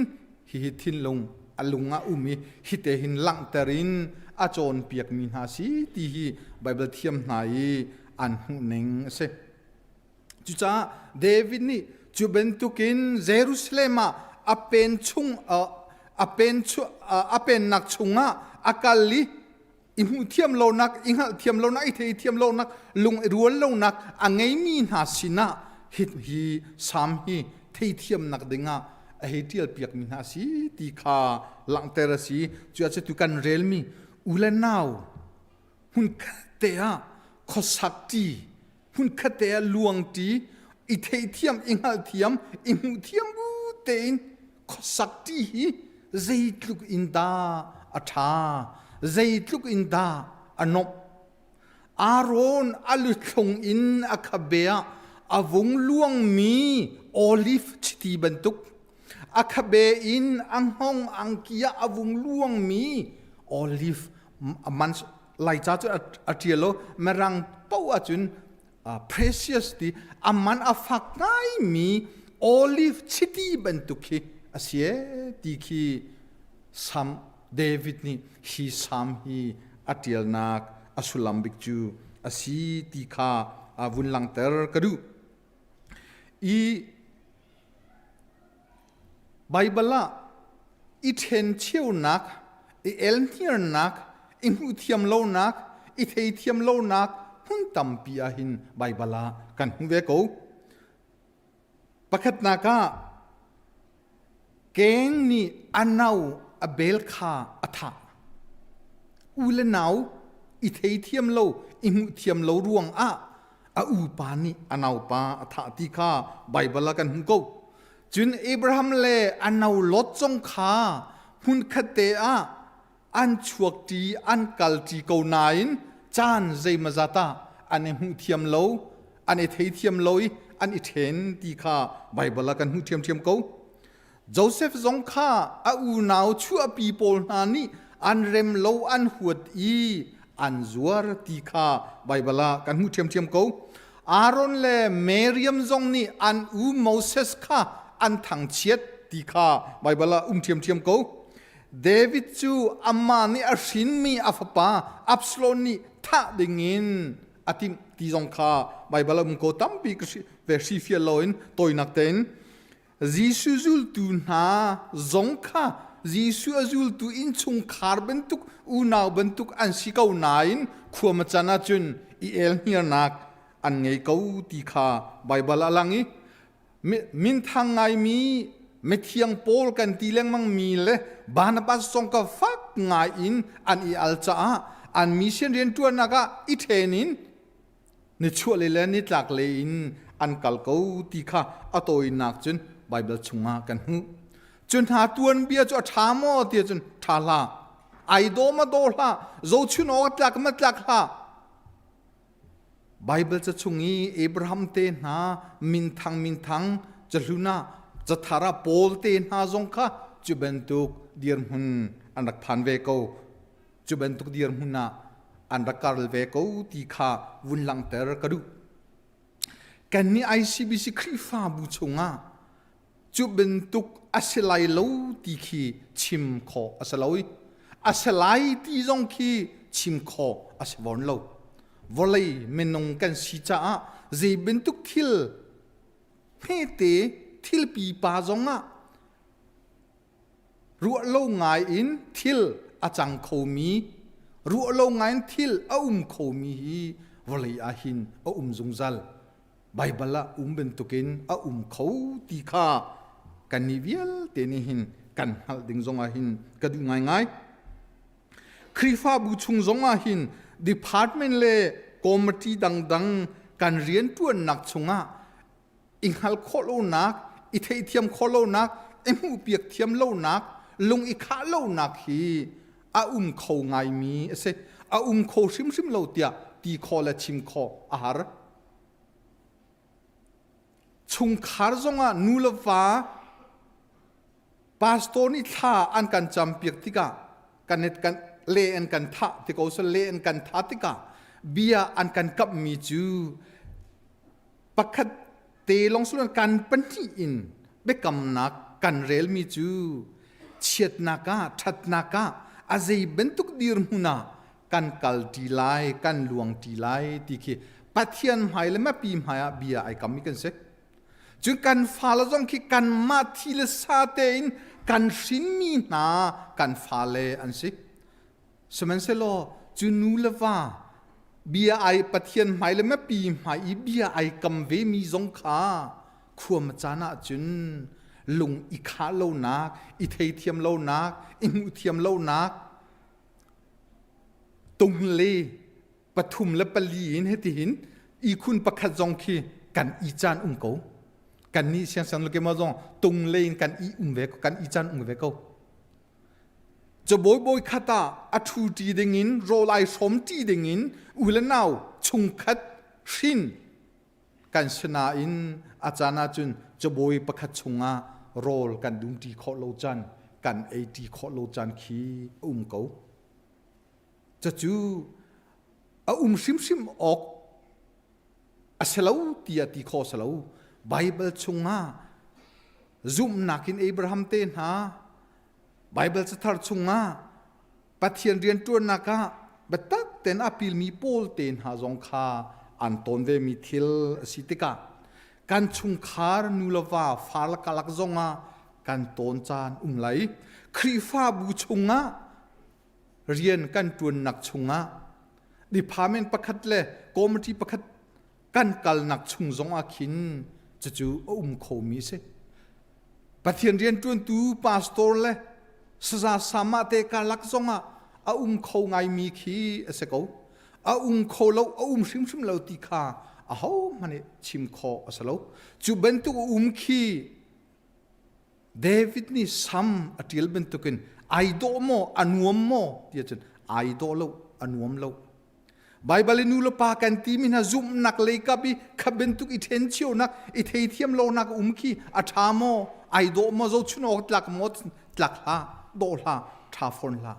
hihi thinlung a lung ah um i hite hin langhter in a cawnpiakmi hna si ti hi Baibal thiam hna i an hmuhning a si. Cucaah David nih cu bantukin Jerusalem ah a pen chung a pen a pennak chungah a kal i i hmuh thiam lonak i hngalh thiam lonak i thei thiam lonak lung i rual lonak a ngeimi hna sinah hi hi sam hi theithiamnak dingah a hei ṭial piakmi hna si ti kha langhter a si. Cu ah tu kan relmi u le nau hmunkhat te ah khuasak ṭi hmunkhat te ah luang ṭi i theithiam i hngalhthiam i hmuhthiam bu tein khuasak ṭi hi zeitluk in dah a ṭha zeitluk in dah a nomh Aaron a luthlung in a khabe ah a vung luangmi olive chiti bantuk a khabe in a hngawng angki ah a vung luangmi olive man Laica cu a ṭial lo mirang paoh ahcun precious ti a man a fak ngaimi olive chiti bantuk khi a si ti khi Sam David nih hi Sam hi a ṭialnak a sullam bik cu a si ti kha a vun langhter ka duh. I Baibal ah i ṭhencheunak, i elhniarnak, i hmuhthiam lonak, i theithiam lonak hmun tampi ah hin Baibal ah kan hmu ve ko. Pakhatnak ah keng nih a no a bel kha a thah. U le nau i thei thiam lo i hmuh thiam lo ruang ah a upa nih a naupa a thah ti kha Baibal ah kan hmuh ko. Cun Abraham le a nau Lot zong kha hmunkhat te ah an chuak ṭi an kal ṭi ko nain caan zeimazat ah an i hmuh thiam lo an i thei thiam lo i an i ṭhen ti kha Baibal ah kan hmuh ṭhiamṭhiam ko. Josef zong kha a unau chuahpi pawl hna nih an rem lo an huat i an zuar ti kha Baibal ah kan hmuh ṭhiamṭhiam ko. Aaron le Miriam zong nih an u Moses kha an thangchiat ti kha Baibal ah um ṭhiamṭhiam ko. David cu amah nih a hrinmi a fapa Absalom nih thah dingin a timh ti zong kha Baibal ah um ko tampi ka ve hrifial loin tawinak tein Jesuh zultu hna zong kha Jesuh a zultu innchungkhar bantuk unau bantuk an si ko nain khua can ahcun i elhniarnak an ngei ko ti kha Baibal a lang i minthang ngaimi mithiang Paul kan ti lengmang mi le Barnabas zong ka fak ngai in an i al caah an mission rianṭuannak ah i ṭhen in nichuahlei le nitlaklei in an kal ko ti kha a tawinak cun Baibal chungah kan hmuh. Cu hna tuanbia cu a ṭha maw ti cun ṭha hlah. Ai daw ma daw hlah, zochun awk a tlak ma tlak hlah. Baibal ca chung i Abraham te hna minthang minthang cahlun ah cathar ah Paul te hna zong kha cu bantuk dirhmun an rak phan ve ko. Cu bantuk dirhmun ah an rak kar ve ko ti kha vun langhter ka duh. Kannih ICBC Khrihfabu chungah cu bantuk a si lai lo ti khi chim khawh a si lo i a si lai ti zong khi chim khawh a si fawn lo. Vawlei minung kan si caah zei bantuk thil hmete thil pipa zongah ruah lo ngai in thil a cang khomi ruah lo ngai in thil a um khomi hi vawlei ah hin a um zungzal Baibal ah um bantukin a um kho ti kha kannih vialte nih hin kan hngalh ding zongah hin ka duh ngaingai. Khrihfabu chung zongah hin department le committee dangdang kan rianṭuannak chungah i hngalh khawh lonak, i theihthiam khawh lonak, i hmuhpiak thiam lonak, lung i khah lonak hi a um kho ngaimi a si. A um kho hrimhrim lo tiah ti khawh le chim khawh a har. Chungkhar zongah nu le va pastor nih thla an kan campiak tikah kan kan le an kan thah ti ko so le an kan tha tikah bia an kan kamhmi cu pakhat te long sulun kan pahnih in biakamnak kan relmi cu chiatnak ah ṭhatnak ah a zei bantuk dirhmun ah kan kal ṭi lai kan luang ṭi lai ti khi Pathian hmai le mipi hmai ah bia ai kam mi kan si cun kan fale zong khi kanmah thi le sa tein kan hrinmi hna kan fale an si sihmanhsehlaw cu nu le va bia ai Pathian hmai le mipi hmai i bia ai kam ve mi zong kha khuam caan ah cun lung i khah lonak i theithiam lonak i hmuh thiam lonak tung le pathum le pali in hitihin ihkhun pakhat zong khi kan i caan um ko kan nih siangsiang le kema zong tung le in kan i um ve kan i caan um ve ko cabawi bawi khat ah a thu ṭi ding in rawl ai hrawm ṭi ding in u le nau chungkhat hrin kan si nain a caan ahcun cabawi pakhat chungah rawl kan dum ṭi khawh lo caan kan ei ṭi khawh lo caan khi a um ko Cucu a um hrimhrim awk a si lo tiah ti khawh a si lo. Baibal chungah zumhnak in Abraham te hna Baibal cathar chungah Pathian rianṭuannak ah biatak tein a pilmi Paul te hna zong kha an tawn vemi thil a si tikah kan chungkhar nu le va far le kalak zongah kan tawn caan um lai. Khrihfabu chungah rian kan ṭuannak chungah department pakhat le committee pakhat kan kalnak chung zongah khin cucu a um khomi a si. Pathian rianṭuantu pastor le saza sama te karlak zongah a um kho ngaimi khi a si ko. A um kho lo, a um hrimhrim lo ti kha ahohmanh nih chim khawh a si lo. Cu bantuk a um khi David nih sam a ṭial bantukin ai dawh maw, a nuam maw ti ahcun ai dawh lo, a nuam lo. Baibal i nu le pa kan timi hna zumhnak lei kap i kha bantuk i ṭhen chionak, i theithiam lonak um khi a ṭha maw, ai dawh maw, zohchun awk tlak maw, tlak hlah, dawh hlah, ṭha fawn hlah.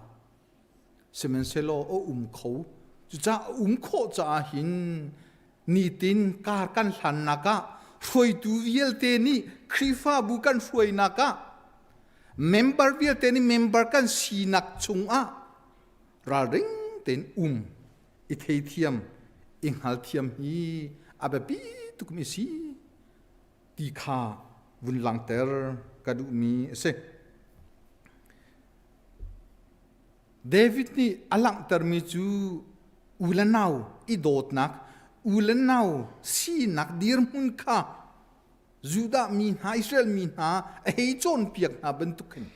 Sihmanhsehlaw a um kho. Cucaah a um khawh caah hin nitin kar kan hlannak ah hruaitu vialte nih Khrihfabu kan hruainak ah member vialte nih member kan sinak chungah ralring tein um i theithiam i hngalthiam hi a biapi tukmi si ti kha vun langhter ka duhmi a si. David nih a langhtermi cu u le nau i dawtnak, u le nau sinak dirhmun kha Judah mi hna, Israel mi hna a hei cawnpiak hna bantuk hin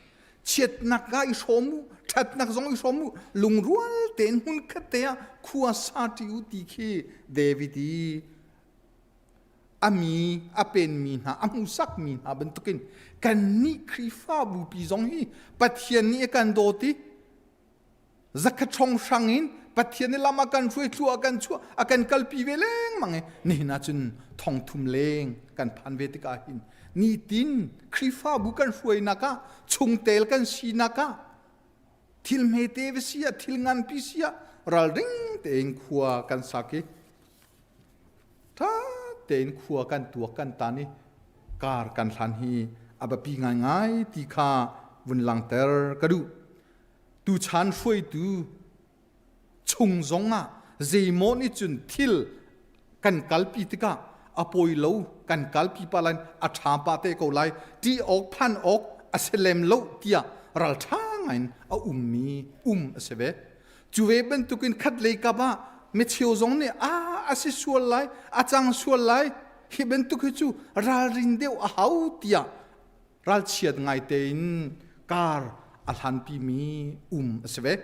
chiatnak ah i hrawm u, ṭhatnak zong i hrawm u, lungrual tein hmunkhat te ah khua sa ṭi u ti khi David i a mi a penmi hna a hmuhsakmi hna bantukin kannih Khrihfabu pi zong hi Pathian nih a kan dawt i zakhat hrong hrang in Pathian nih lam a kan hruai thlu a kan chuah a kan kalpi ve lengmang i nihin ah cun thongthum leng kan phan ve tikah hin nitin Khrihfabu kan hruainak ah chungtel kan sinak ah thil hmete va si ah thil nganpi si ah ralring tein khua kan sak i Ṭha tein khua kan tuak kan tan i kar kan hlan hi a biapi ngaingai ti kha vun langhter ka duh. Tuchan hruaitu chung zongah zeimaw nih cun thil kan kalpi tikah a pawi lo kan kalpi pa lai a ṭha pa te ko lai ṭih awk phan awk a si lem lo tiah ralṭha ngaiin a ummi um a si ve. Cu ve bantukin khat lei kap ah micheu zong nih a a si sual lai, a cang sual lai, hi bantuk hi cu ralrin deuh a hau tiah ralchiat ngai tein kar a hlanpimi um a si ve.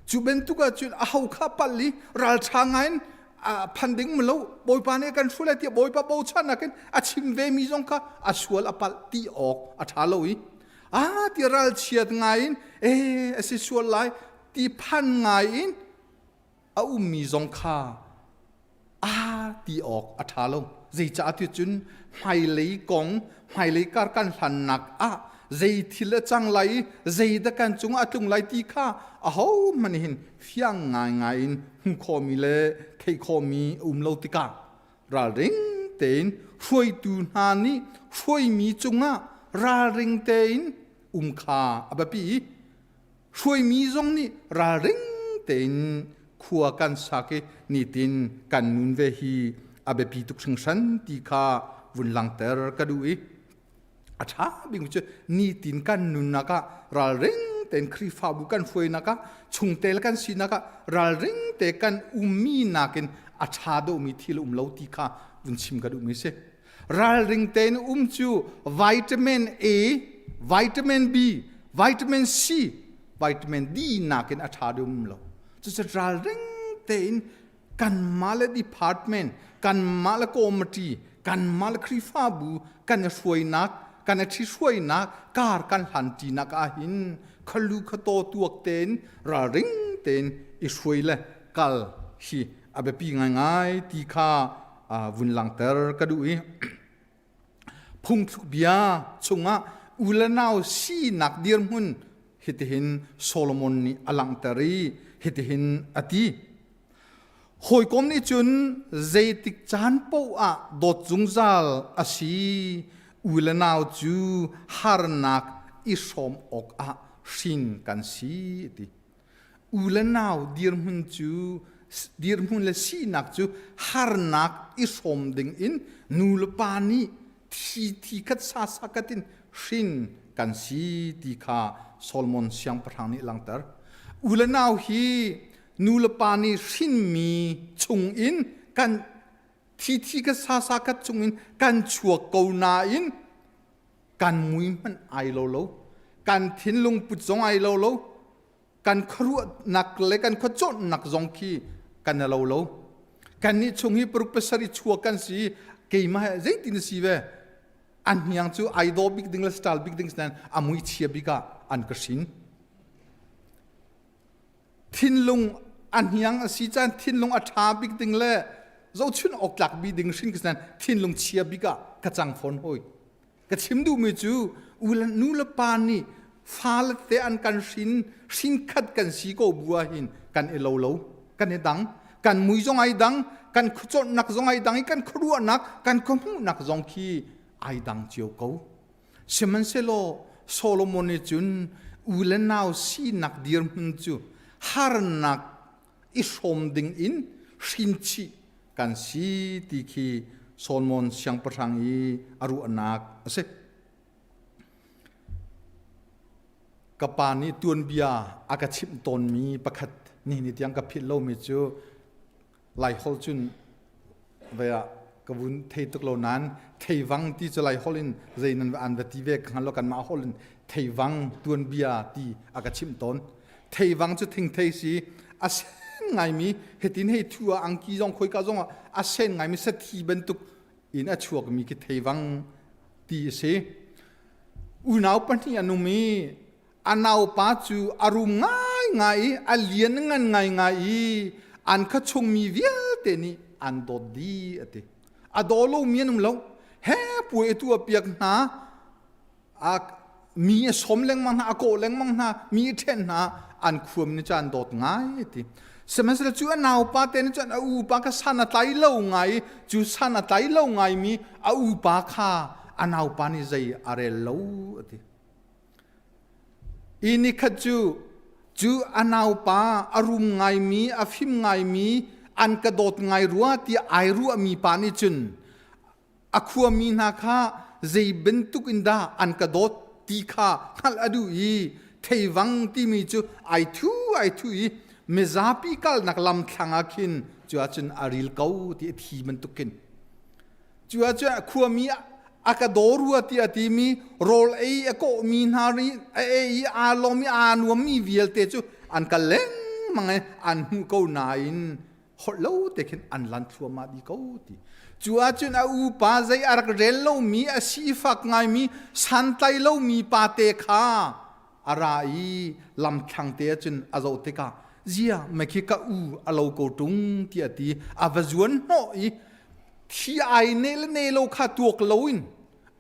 Cu bantuk ahcun a ho kha palh i ralṭha ngaiin phan ding lo bawipa nih kan hruai lai tiah bawipa bochan nakin a chim ve mi zong kha a sual a palh ti awk a ṭha lo i a ti ralchiat ngai in e a si sual lai ti phan ngai in a ummi zong kha a ti awk a ṭha lo zeicah ti cun hmailei kong hmailei kar kan hlannak ah zei thil a cang lai i zei dah kan cungah a tlung lai ti kha ahohmanh hin fiang ngaingai in hmu khawhmi le theih khawhmi a um lo tikah ralring tein hruaitu hna nih hruaimi cungah ralring tein um kha a biapi i hruaimi zong nih ralring tein khua kan sak i nitin kan nun ve hi a biapi tuk hringhran ti kha vun langhter ka duh i a ṭha bik cu nitin kan nunnak ah ralring tein Khrihfabu kan hruainak ah chungtel kan sinak ah ralring te kan ummi nakin a ṭha deuhmi thil um lo ti kha vun chim ka duhmi si. Ralring tein um cu vitamin A, vitamin B, vitamin C, vitamin D nakin a ṭha deuh um lo. Cucu ralring tein kanmah le department kanmah le committee kanmah le Khrihfabu kan i hruainak kan i ṭhihruainak kar kan hlanṭinak ahhin khalu khataw tuak tein ralring tein i hruai le kal hi a biapi ngaingai ti kha vun langhter ka duh i phungthluk bia chungah u le nau sinak dirhmun hitihin Solomon nih a langhter i hitihin a ti Hawikom nih cun zeitik caan paoh ah dawt zungzal a si. U le nau cu harnak i hrawm awkah hrin kan si a ti. U le nau dirhmun cu dirhmun le sinak cu harnak i hrawm ding in nu le pa nih thi thi khat sa sa khat in hrin kan si ti kha Solomon siangpahrang nih langhter. U le nau hi nu le pa nih hrinmi chungin kan thi ka sa sa khat chungin kan chuak ko nain kan mui hmanh ai lo lo kan thinlung put zong ai lo lo. Kan khuaruahnak le kan khuacawnnak zong khi kan lo lo. Kan nih chung hi paruk pasarih chuak kan si keimah zeitin si ve an hniang cu ai daw bik ding le style bik ding sinan a mui chia bik ah an ka hrin. Thinlung a hniang a si caan thinlung a ṭha bik ding le zohchun awk tlak bik ding hrin ka sinan thinlung chia bik ah ka cang fawn hoi. Ka chim duhmi cu u le nu le pa nih fale te an kan hrin hrin khat kan si ko bu ah hin kan i lo lo kan i dang kan mui zong ai dang kan khuacawnnak zong ai dang i kan khuaruahnak kan khuahmuhnak zong khi ai dang cio ko. Sihmanhsehlaw Solomon nih cun u le nau sinak dirhmun cu harnak i hrawm ding in hrinchih kan si ti khi Solomon siangpahrang i a ruahnak a si. Ka pa nih tuanbia a ka chimh tawnmi pakhat ni ni tiang ka philh lomi cu Laiholh cun ve ah ka vun thei tuk lo nain theivang ti cu Laiholh in zei nan an va ti ve ka hngal lo kanmah holh in theivang tuanbia ti a ka chimh tawn. Theivang cu thingthei si a sen ngaimi hitin hei thu ah angki zong khoika zong ah a sen ngaimi sathi bantuk in a chuakmi khi theivang ti a si. Unau pahnih an um i a naupa cu a rum ngaingai i a lian ngan ngaingai i an kha chungmi vialte nih an dawt dih a ti. A daw lomi an um lo. He puai tu a piak hna a mi a sawm lengmang hna a kawh lengmang hna mi a ṭhen hna an khuam ni cu an dawt ngai ti. Sihmanhsehlaw cu a naupa te nih cun a upa kha san a tlai lo ngai i cu san a tlai lo ngaimi a upa kha a naupa nih zei a rel lo a ti. I nikhat cu cu a naupa a rum ngaimi a fim ngaimi an ka dawt ngai rua tiah ai ruahmi pa nih cun a khuami hna kha zei bantuk in dah an ka dawt ti kha hngalh a duh i theivang timi cu ai thu ai thu i mizapi kalnak lam thlang ah khin cu ahcun a ril ko ti a thi bantuk khin Cu ahcun khuami a ka daw rua tiah a timi rawl ei a kawhmi hna ri a ei i aa lawm i aa nuammi vialte cu an kal lengmang i an hmuh ko nain holh lo te khin an lan thluahmah dih ko ti. Cu ahcun a upa zei a rak rel lomi a sifak ngaimi santlai lomi pate kha a ra i lamthlang te ahcun a zoh tikah zia mekhi ka u a lo ko ṭung tiah a ti a va zuan hnawh i thi ai ne le ne lo kha tuak loin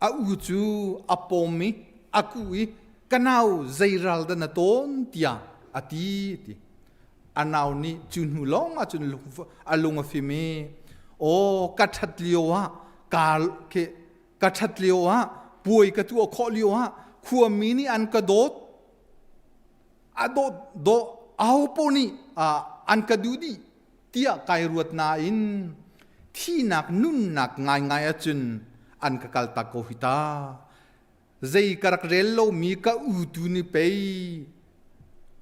a u cu a pawm i a kuh i ka nau zei ral dah na tawn tiah a ti ti a nau nih cu hnu lawng ah cun a lung a fim i aw ka ṭhat lio ah ka ka ṭhat lio ah puai ka tuah khawh lio ah khuami nih an ka dawt a dawt dawh aho paoh nih an ka duh dih tiah kai ruat nain thihnak nunnak ngaingai ahcun an ka kaltak ko hi ta zei ka rak rel lomi ka u tu nih pei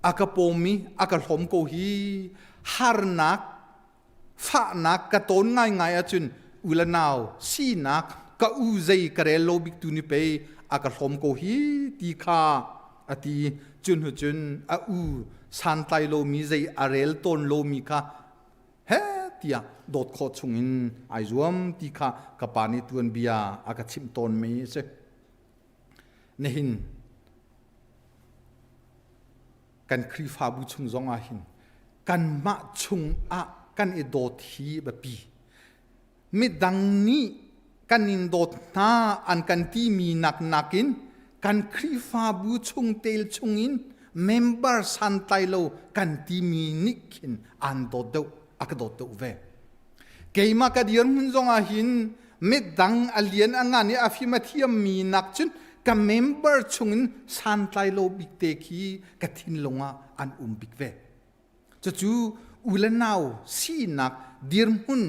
a ka pawm i a ka hlawm ko hi harnak fahnak ka tawn ngaingai ahcun u le nau sinak ka u zei ka rel lo bik tu nih pei a ka hlawm ko hi ti kha a ti cun hu cun a u santlai lomi zei a rel tawn lomi kha he tiah dawt khawh chungin ai zuam ti kha ka pa nih tuanbia a ka chimh tawnmi a si. Nihin kan Khrihfabu chung zong ah hin kanmah chung ah kan i dawt hi biapi. Midang nih kan in dawt hna an kan timi nak nakin kan Khrihfabu chungtel chungin member santlai lo kan timi nih khin an dawt deuh a ka dawt deuh ve. Keimah ka dirhmun zong ah hin midang a lian a ngan i a fim a thiammi nak cun ka member chungin santlai lo bik te khi ka thinlung ah an um bik ve. Cucu u le nau sinak dirhmun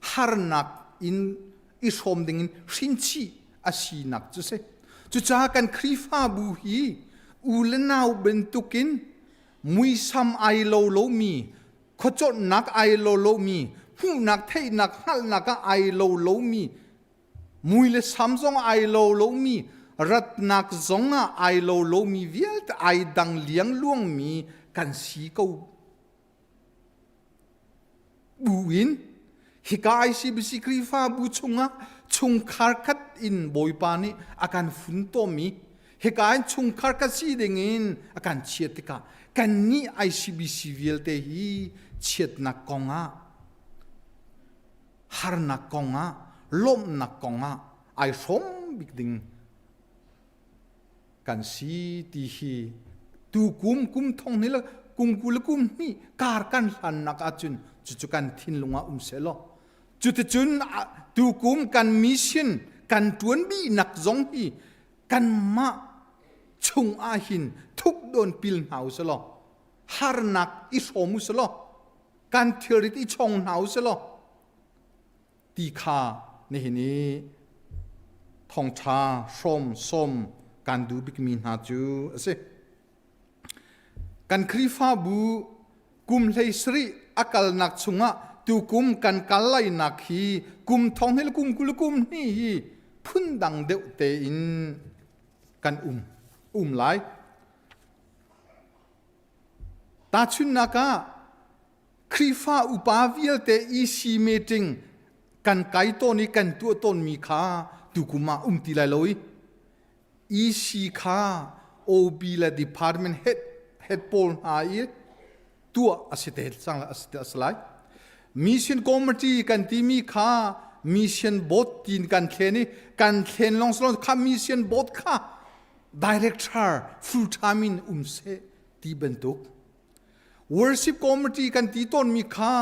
harnak in i hrawm dingin hrinchih a sinak cu si. Cucaah kan Khrihfabu hi u le nau bantukin muisam ai lo lomi khuacawnnak ai lo lomi hmuhnak theihnak hngalhnak ah ai lo lomi mui le sam zong ai lo lomi ratnak zong ah ai lo lomi vialte ai dang liangluangmi. kan si ko buin hika ICBC Khrihfabu chungah chungkhar khat in Bawipa nih a kan funtomi hika in chungkhar khat si dingin a kan chiat tikah kannih ICBC vialte hi chiatnak kongah harnak kongah lawmhnak kongah ai hrawm bik ding kan si ti hi tu kum kum thong ni le kum ku le kum hnih kar kan hlannak ahcun cucu kan thinlung ah um selaw cuticun tu kum kan mission kan tuan bihnak zong hi kanmah chung ah hin thuk don pil hna u selaw harnak i hrawm u selaw kan thilrit i chong hna u selaw ti kha nihin i thawngṭha hrawm sawm kan duh bikmi hna cu a si. Kan Khrihfabu kum hlei sarih a kalnak chungah tukum kan kal lainak hi kum thong hnih le kum 20 kum hnih hi phundang deuh tein kan um um lai. Tahchunhnak ah Khrihfa upa vialte EC meeting kan kai tawn i kan tuah tawnmi kha tukum ah um ti lai lo i EC kha OB le department head head pawl hna i tuah a si te cang a si te a si lai. Mission committee kan timi kha mission board tin kan thlen i kan thlen long salon kha mission board kha director full time in um se ti bantuk Worship committee kan ti tawnmi kha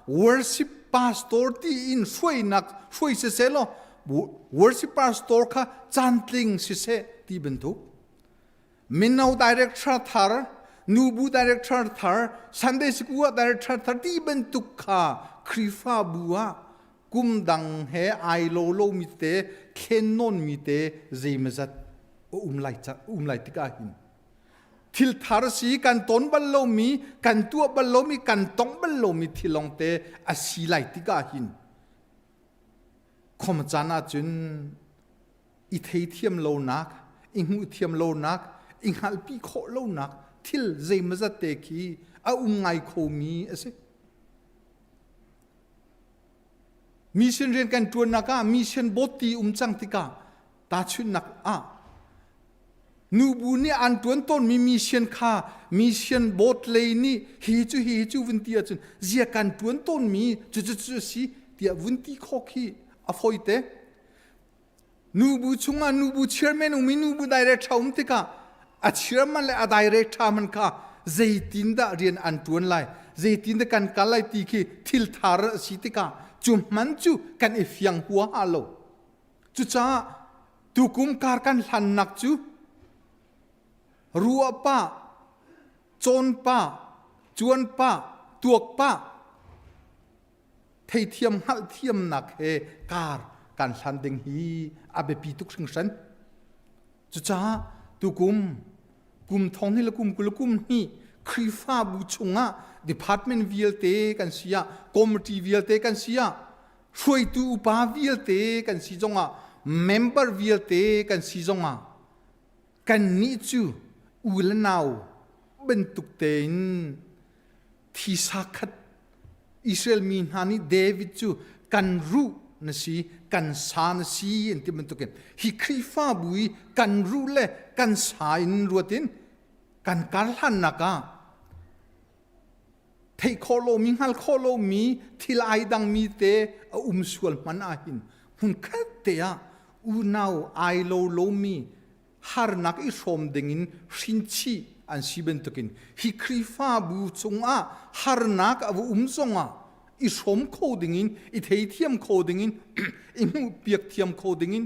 worship pastor ti in hruainak hruai siseh law worship pastor kha cantling siseh ti bantuk. Mino director thar, nubu director thar, Sunday school ah director thar ti bantuk kha Khrihfabu ah kum dang he ai lo lomi te thlen nawnmi te zeimazat a um lai um lai tikah hin Thil thar si kan ton bal lomi, kan tuah bal lomi, kan tong bal lomi thil lawngte a si lai tikah hin khom caan ahcun i theithiam lonak, i hmuh thiam lonak, i hngalhpi khawh lonak thil zeimazat te khi a um ngai khomi a si. Mission rian kan ṭuannak ah mission board ti um cang tikah tahchunhnak ah nubu nih an ṭuan tawnmi mission kha mission board lei nih hi cu hi cu vun ti ahcun zia kan ṭuan tawnmi cu cu cu si tiah vun ti khawh khi a fawi te. Nubu chungah nubu chairman um i nubu director um tikah a chairman le a director man kha zeitindah rian an ṭuan lai zeitindah kan kal lai ti khi thil thar a si tikah cu hman cu kan i fiang huaha lo. Cucaah tukum kar kan hlannak cu ruah pah, cawn pah, cuan pah, tuak pah, theithiam hngalhthiamnak he kar kan hlan ding hi a biapi tuk hringhran. Cucaah tukum kum thong hi le kum 20 kum hnih Khrihfabu chungah department vialte kan si ah committee vialte kan si ah hruaitu upa vialte kan si zongah member vialte kan si zongah kannih cu u le nau bantuk tein thisa khat Israel mi hna nih David cu kan ruh na si kan sa na si an ti bantukin hi Khrihfabu i kan ruh le kan sa in ruat in kan karhlannak ah theih khawh lomi hngal khawh lomi thil ai dangmi te a um sual hman ahhin hmun khat te ah unau ai lo lomi harnak i hrawm dingin hrinchih an si bantukin hi Khrihfabu chungah harnak a va um zongah i hrawm kho dingin i theithiam kho dingin i hmuhpiak thiam kho dingin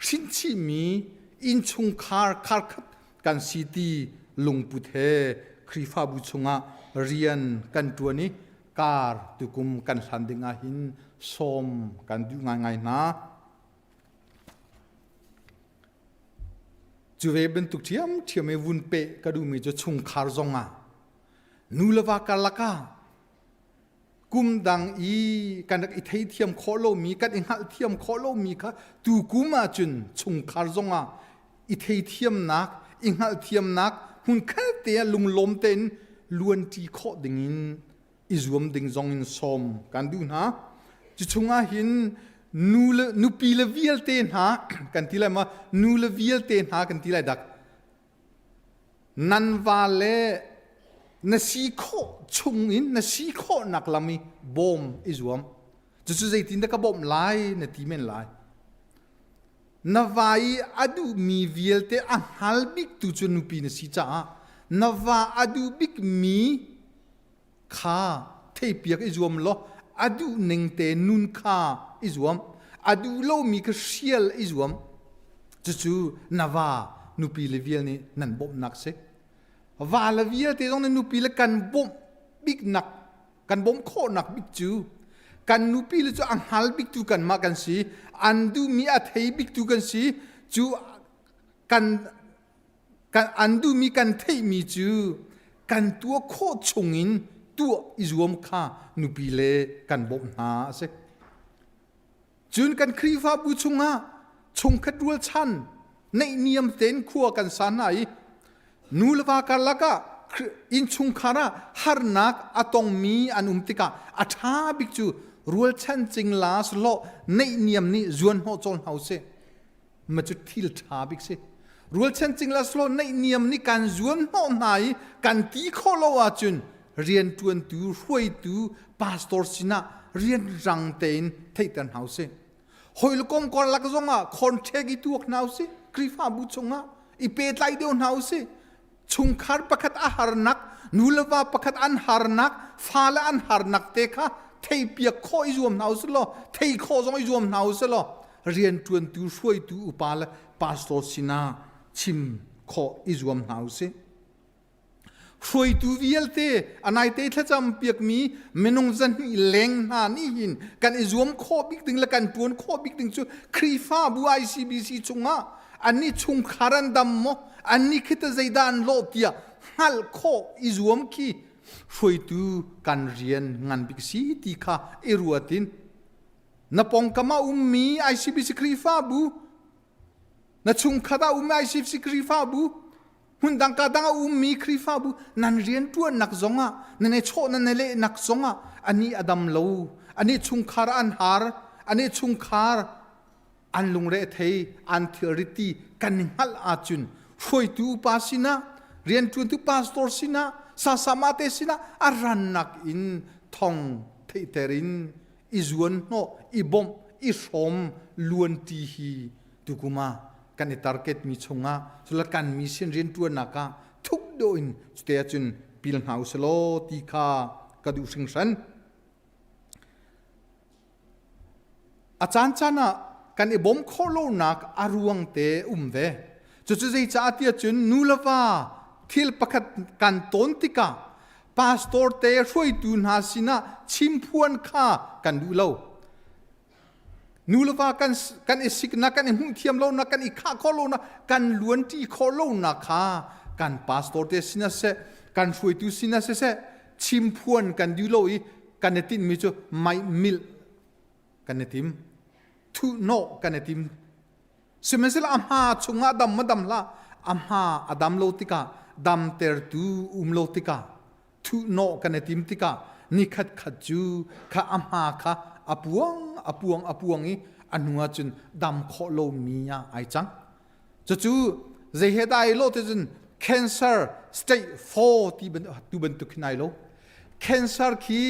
hrinchihmi innchungkhar kharkhat kan si ti lungput he Khrihfabu chungah rian kan ṭuan i kar tukum kan hlan ding ah hin sawm kan duh ngaingai hna. Cu ve bantuk ṭhiamṭhiam i vun peh ka duhmi cu chungkhar zongah nu le va karlak ah kum dang i kan rak i theithiam khawh lomi kan i hngalhthiam khawh lomi kha tu kum ahcun chungkhar zongah i theithiamnak i hngalhthiamnak Hmun khat te ah lunglawm tein luanṭi khawh dingin i zuam ding zong in sawm kan duh hna. Cu chungah hin nu le nupi le vialte hna kan ti lai ma nu le vialte hna kan ti lai dak nan va le na si khawh chung in na si khawhnak lam i bawm i zuam. Cucu zeitin dah ka bawmh lai na ti men lai. Na va i a duhmi vialte a hngal biktu cu nupi na si caah na va a duh bikmi kha theipiak i zuam law a duh ning te nun kha i zuam. A duh lomi kha hrial i zuam. Cucu na va nupi le vial nih nan bawmhnak si. Va le vialte zong nih nupi le kan bawmh biknak kan bawmh khawhnak bik cu kan nupi le cu a hngal biktu kanmah kan si an duhmi a thei biktu kan si cu kan kan an duhmi kan theihmi cu kan tuah khawh chungin tuah i zuam kha nupi le kan bawmh hna a si. Cun kan Khrihfabu chungah chungkhat rualchan neihniam tein khua kan sa hna i nu le va karlak ah innchungkhar ah harnak a tongmi an um tikah a ṭha bik cu rualchan cingla sawhlawh neihniam nih zuanhnawh cawl hna usih. Ma cu thil ṭha bik si. Rualchan cingla sawhlawh neihniam nih kan zuanhnawh hna i kan ti khawh lo ahcun rianṭuantu, hruaitu, pastor sinah rianrang tein theihter hna usih. Hawi le kom karlak zongah contact i tuak hna usih. Khrihfabu chungah i pehtlai deuh hna usih. Chungkhar pakhat a harnak, nu le va pakhat an harnak, fale an harnak te kha theipiak khawh i zuam hna usih law, thei khawh zong i zuam hna usih law, rianṭuantu, hruaitu upa le pastor sinah chim khawh i zuam hna usih. Hruaitu vialte a naite thlacam piakmi minung zahnih leng hna nih hin kan i zuam khawh bik ding le kan ṭuan khawh bik ding cu Khrihfabu ICBC chungah annih chungkhar an dam maw annih khi ta zeidah an lawh tiah hngalh khawh i zuam khi hruaitu kan rian ngan bik si ti kha i ruat in na pawngkam ah ummi ICBC Khrihfabu na chungkhat ah ummi ICBC Khrihfabu hmun dang ka dang a ummi Khrihfabu nan rianṭuannak zongah nan i chawh nan i lehnak zongah ani a dam lo ani chungkhar an har ani chungkhar an lungre a thei an thilrit ti kan i hngalh ahcun hruaitu upa sinah rianṭuantu pastor sinah sasama te sinah a rannak in thong theihter in i zuan hnawh i bawmh i hrawm luanṭi hi tukum ah kan i target mi chungah cula kan mission rianṭuannak ah thuk deuh in cute ahcun pil hna usalaw ti kha ka duh hringhran. A caancaan ah kan i bawm khawh lonak a ruang te um ve. Cucu zeicaah tiah cun nu le va thil pakhat kan tawn tikah pastor te hruaitu hna sinah chimphuan kha kan duh lo. Nu le va kan kan i siknak kan i hmuh thiam lonak kan i khah khawh lonak kan luanṭi khawh lonak kha kan pastor te sinah seh kan hruaitu sinah siseh chimphuan kan duh lo i kan i tinhmi cu maih milh kan i tim thuhnawh kan i tim sihmanhsehlaw a hma chungah dam ma dam hlah a hma a dam lo tikah damtertu um lo tikah thuhnawh kan i tim tikah nikhat khat cu kha a hma kha a puang a puang a puang i a hnu ah cun dam khawh lomi ah ai cang cucu zei he dah ai lo ti cun cancer stage 4 ti tu bantuk hin ai lo cancer khi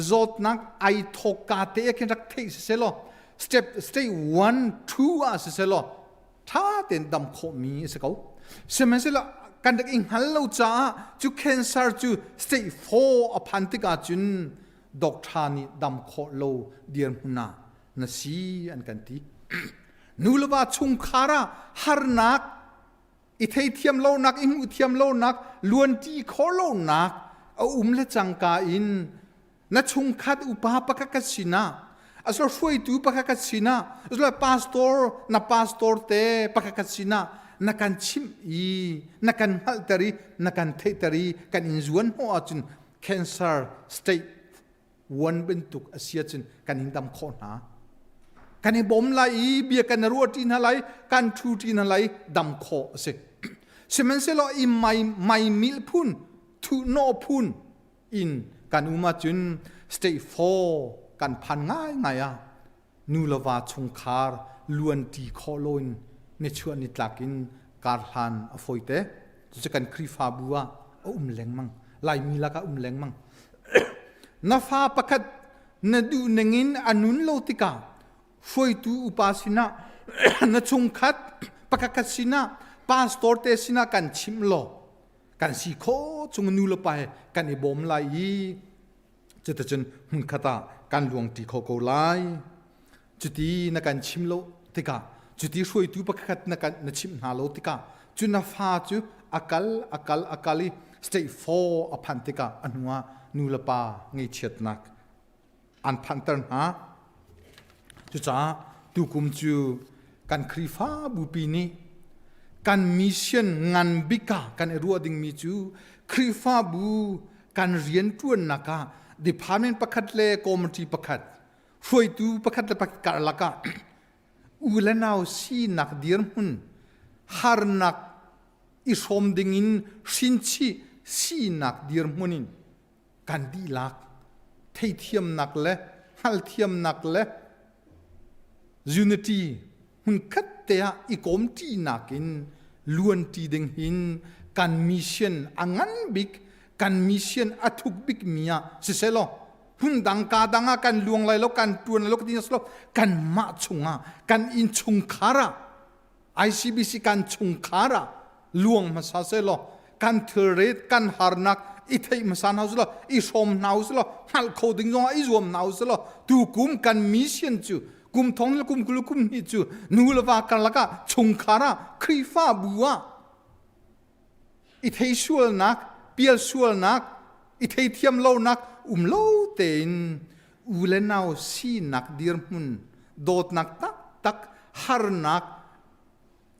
zawtnak ai thawk ka te khin rak theih si selaw step stage 1 2 ah si selaw ṭha tein dam khawhmi a si ko. Sihmanhsehlaw kan rak i hngal lo caah cu cancer cu stage 4 a phan tikah cun doctor nih dam khawh lo dirhmun ah na si an kan ti. Nu le va chungkhar ah harnak i theithiam lonak i hmuh thiam lonak luanṭi khawh lonak a um le cangka in na chungkhat upa pakhat ka sinah aslo hruaitu pakhat ka sinah aslo pastor na pastor te pakhat ka sinah na kan chimh i na kan hngalhter i na kan theihter i kan in zuan hnawh ahcun cancer state one bantuk a si ahcun kan in dam khawh hna kan i bawm lai i bia kan ruah ṭi hna lai kan ṭhu ṭi hna lai dam khawh a si. Sihmanhsehlaw i mai mai mil phun thu no phun in kan um ahcun state 4 kan phan ngaingai ah nu le va chungkhar luanṭi khawh loin nichuah nitlak in karhlan a fawite. Cucu kan Khrihfabu ah a um lengmang. Laimi lakah um lengmang. Na fa pakhat na duh ningin a nun lo tikah hruaitu upa sinah na chungkhat pakhatkhat sinah pastor te sinah kan chimh law kan si khawh chung nu le pa he kan i bawm lai i cuticun hmunkhat ah kan luangṭi kho ko lai. Cuti na kan chim lo tikah cuti hruaitu pakhat na kan na chimh hna lo tikah cu na fa cu a kal a kal a kal i state 4 a phanh tikah a hnuah nu le pa ngeichiatnak an phanhter hna. Cucaah tukum cu kan Khrihfabupi nih kan mission ngan bik ah kan i ruah dingmi cu Khrihfabu kan rianṭuannak ah department pakhat le committee pakhat hruaitu pakhat le pakhat karlak ah u le nau sinak dirhmun harnak i hrawm dingin hrinchih sinak dirhmun in kan dihlak theithiamnak le hngalthiamnak le unity hmunkhat te ah i kawmṭinak in luanṭi ding hin kan mission a ngan bik kan mission a thuk bik mi ah siselaw hmun dang ka dang ah kan luang lai lo kan ṭuan lai lo ka ti lo kan mah chungah kan inn chungkhar ah ICBC kan chungkhar ah luang hmasa selaw kan thilret kan harnak i theih hmasa hna usih law i hrawm hna usih law hngalh kho ding zongah i zuam hna usih law tukum kan mission cu kum thong le kum 20 kum hnih cu nu le va karlak ah chungkhar ah Khrihfabu ah i thei sualnak pial sualnak i theithiam lonak um lo tein u le nau sinak dirhmun dawtnak taktak harnak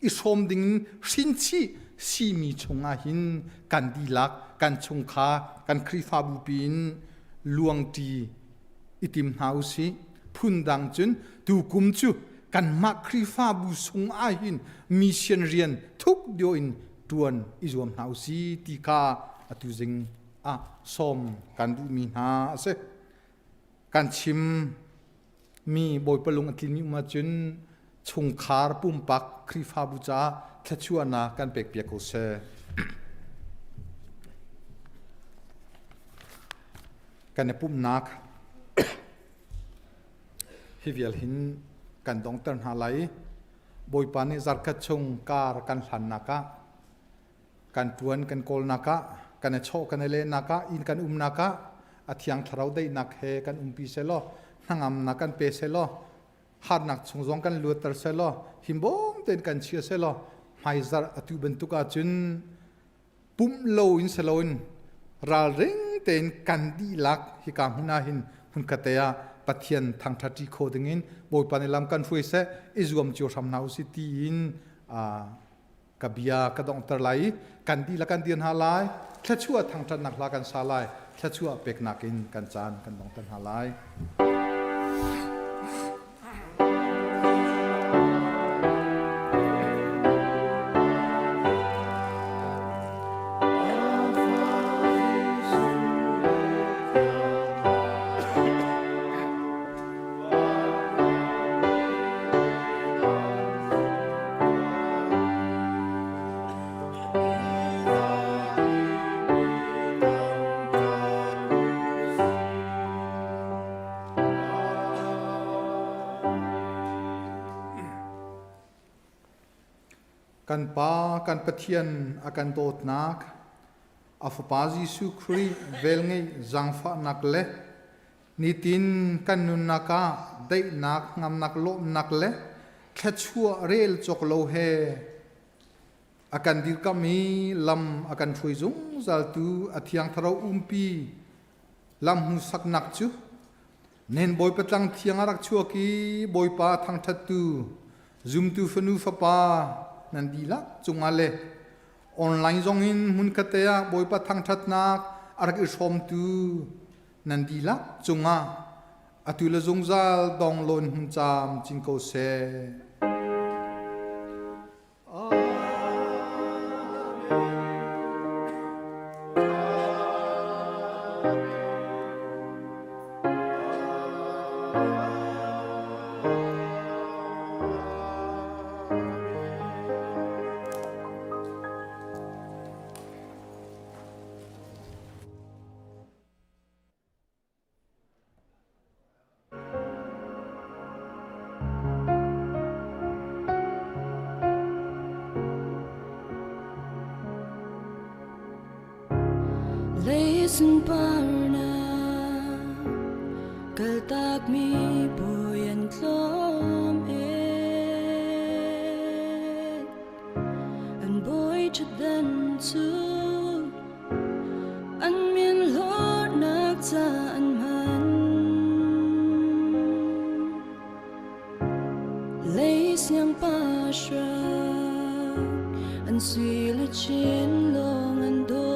i hrawm ding hrinchih simi chungah hin kan dihlak kan chungkhar kan Khrihfabu piin luangṭi i tim hna usih. Phundang cun tukum cu kanmah Khrihfabu sung ah hin mission rian thuk deuh in ṭuan i zuam hna usih ti kha atu zing ah sawm kan duhmi hna a si. Kan chim mi Bawipa lung a tlinmi um ahcun chungkhar pumpak Khrihfabu caah thluachuahnak kan pekpiak ko seh. Kan i pumhnak hi vial hin kan dongter hna lai. Bawipa nih zarkhat chung kar kan hlannak ah kan ṭuan kan kawlnak ah kan i chawh kan i lehnak ah inn kan umnak ah a thiang thlarau daihnak he kan umpi selaw hnangamnak kan pe selaw harnak chung zong kan luatter selaw himbawm tein kan chia selaw hmaizarh atu bantuk ahcun pumh lo in seloin ralring tein kan dihlak hika hmun ah hin hmunkhat te ah Pathian thangṭhat kho dingin Bawipa nih lam kan hruai seh i zuam cio hram hna usih tiin ka bia ka donghter lai i kan dihlak kan dir hna lai thluachuah thangṭhatnak hla kan sa lai thluachuah peknak in kan caan kan donghter hna lai. Kan Pa, kan Pathian a kan dawtnak, a Fapa Jesuh Khrih velngeih zaangfahnak le Nitin kan nunnak ah daihnak, ngamnak, lawmhnak le thluachuah rel cawk lo he a kan dirkamh i lam a kan hruai zungzaltu a Thiang Thlarau umpi lam hmuhsaknak cu nen Bawipa tlang thiang a rak chuak i Bawipa thangṭhattu zumtu fanu fapa nan dihlak cungah le online zongin hmunkhat ah Bawipa thangṭhatnak a rak i hrawmtu nan dihlak cungah atu le zungzal donglawn hmun caam cin ko seh. Sunparnak kaltak mi bawi an tlawm e. An bawi ṭhutdan cu an min hlawrnak ca an hman. Lei siangpahrang an sui le chin lawng an daw.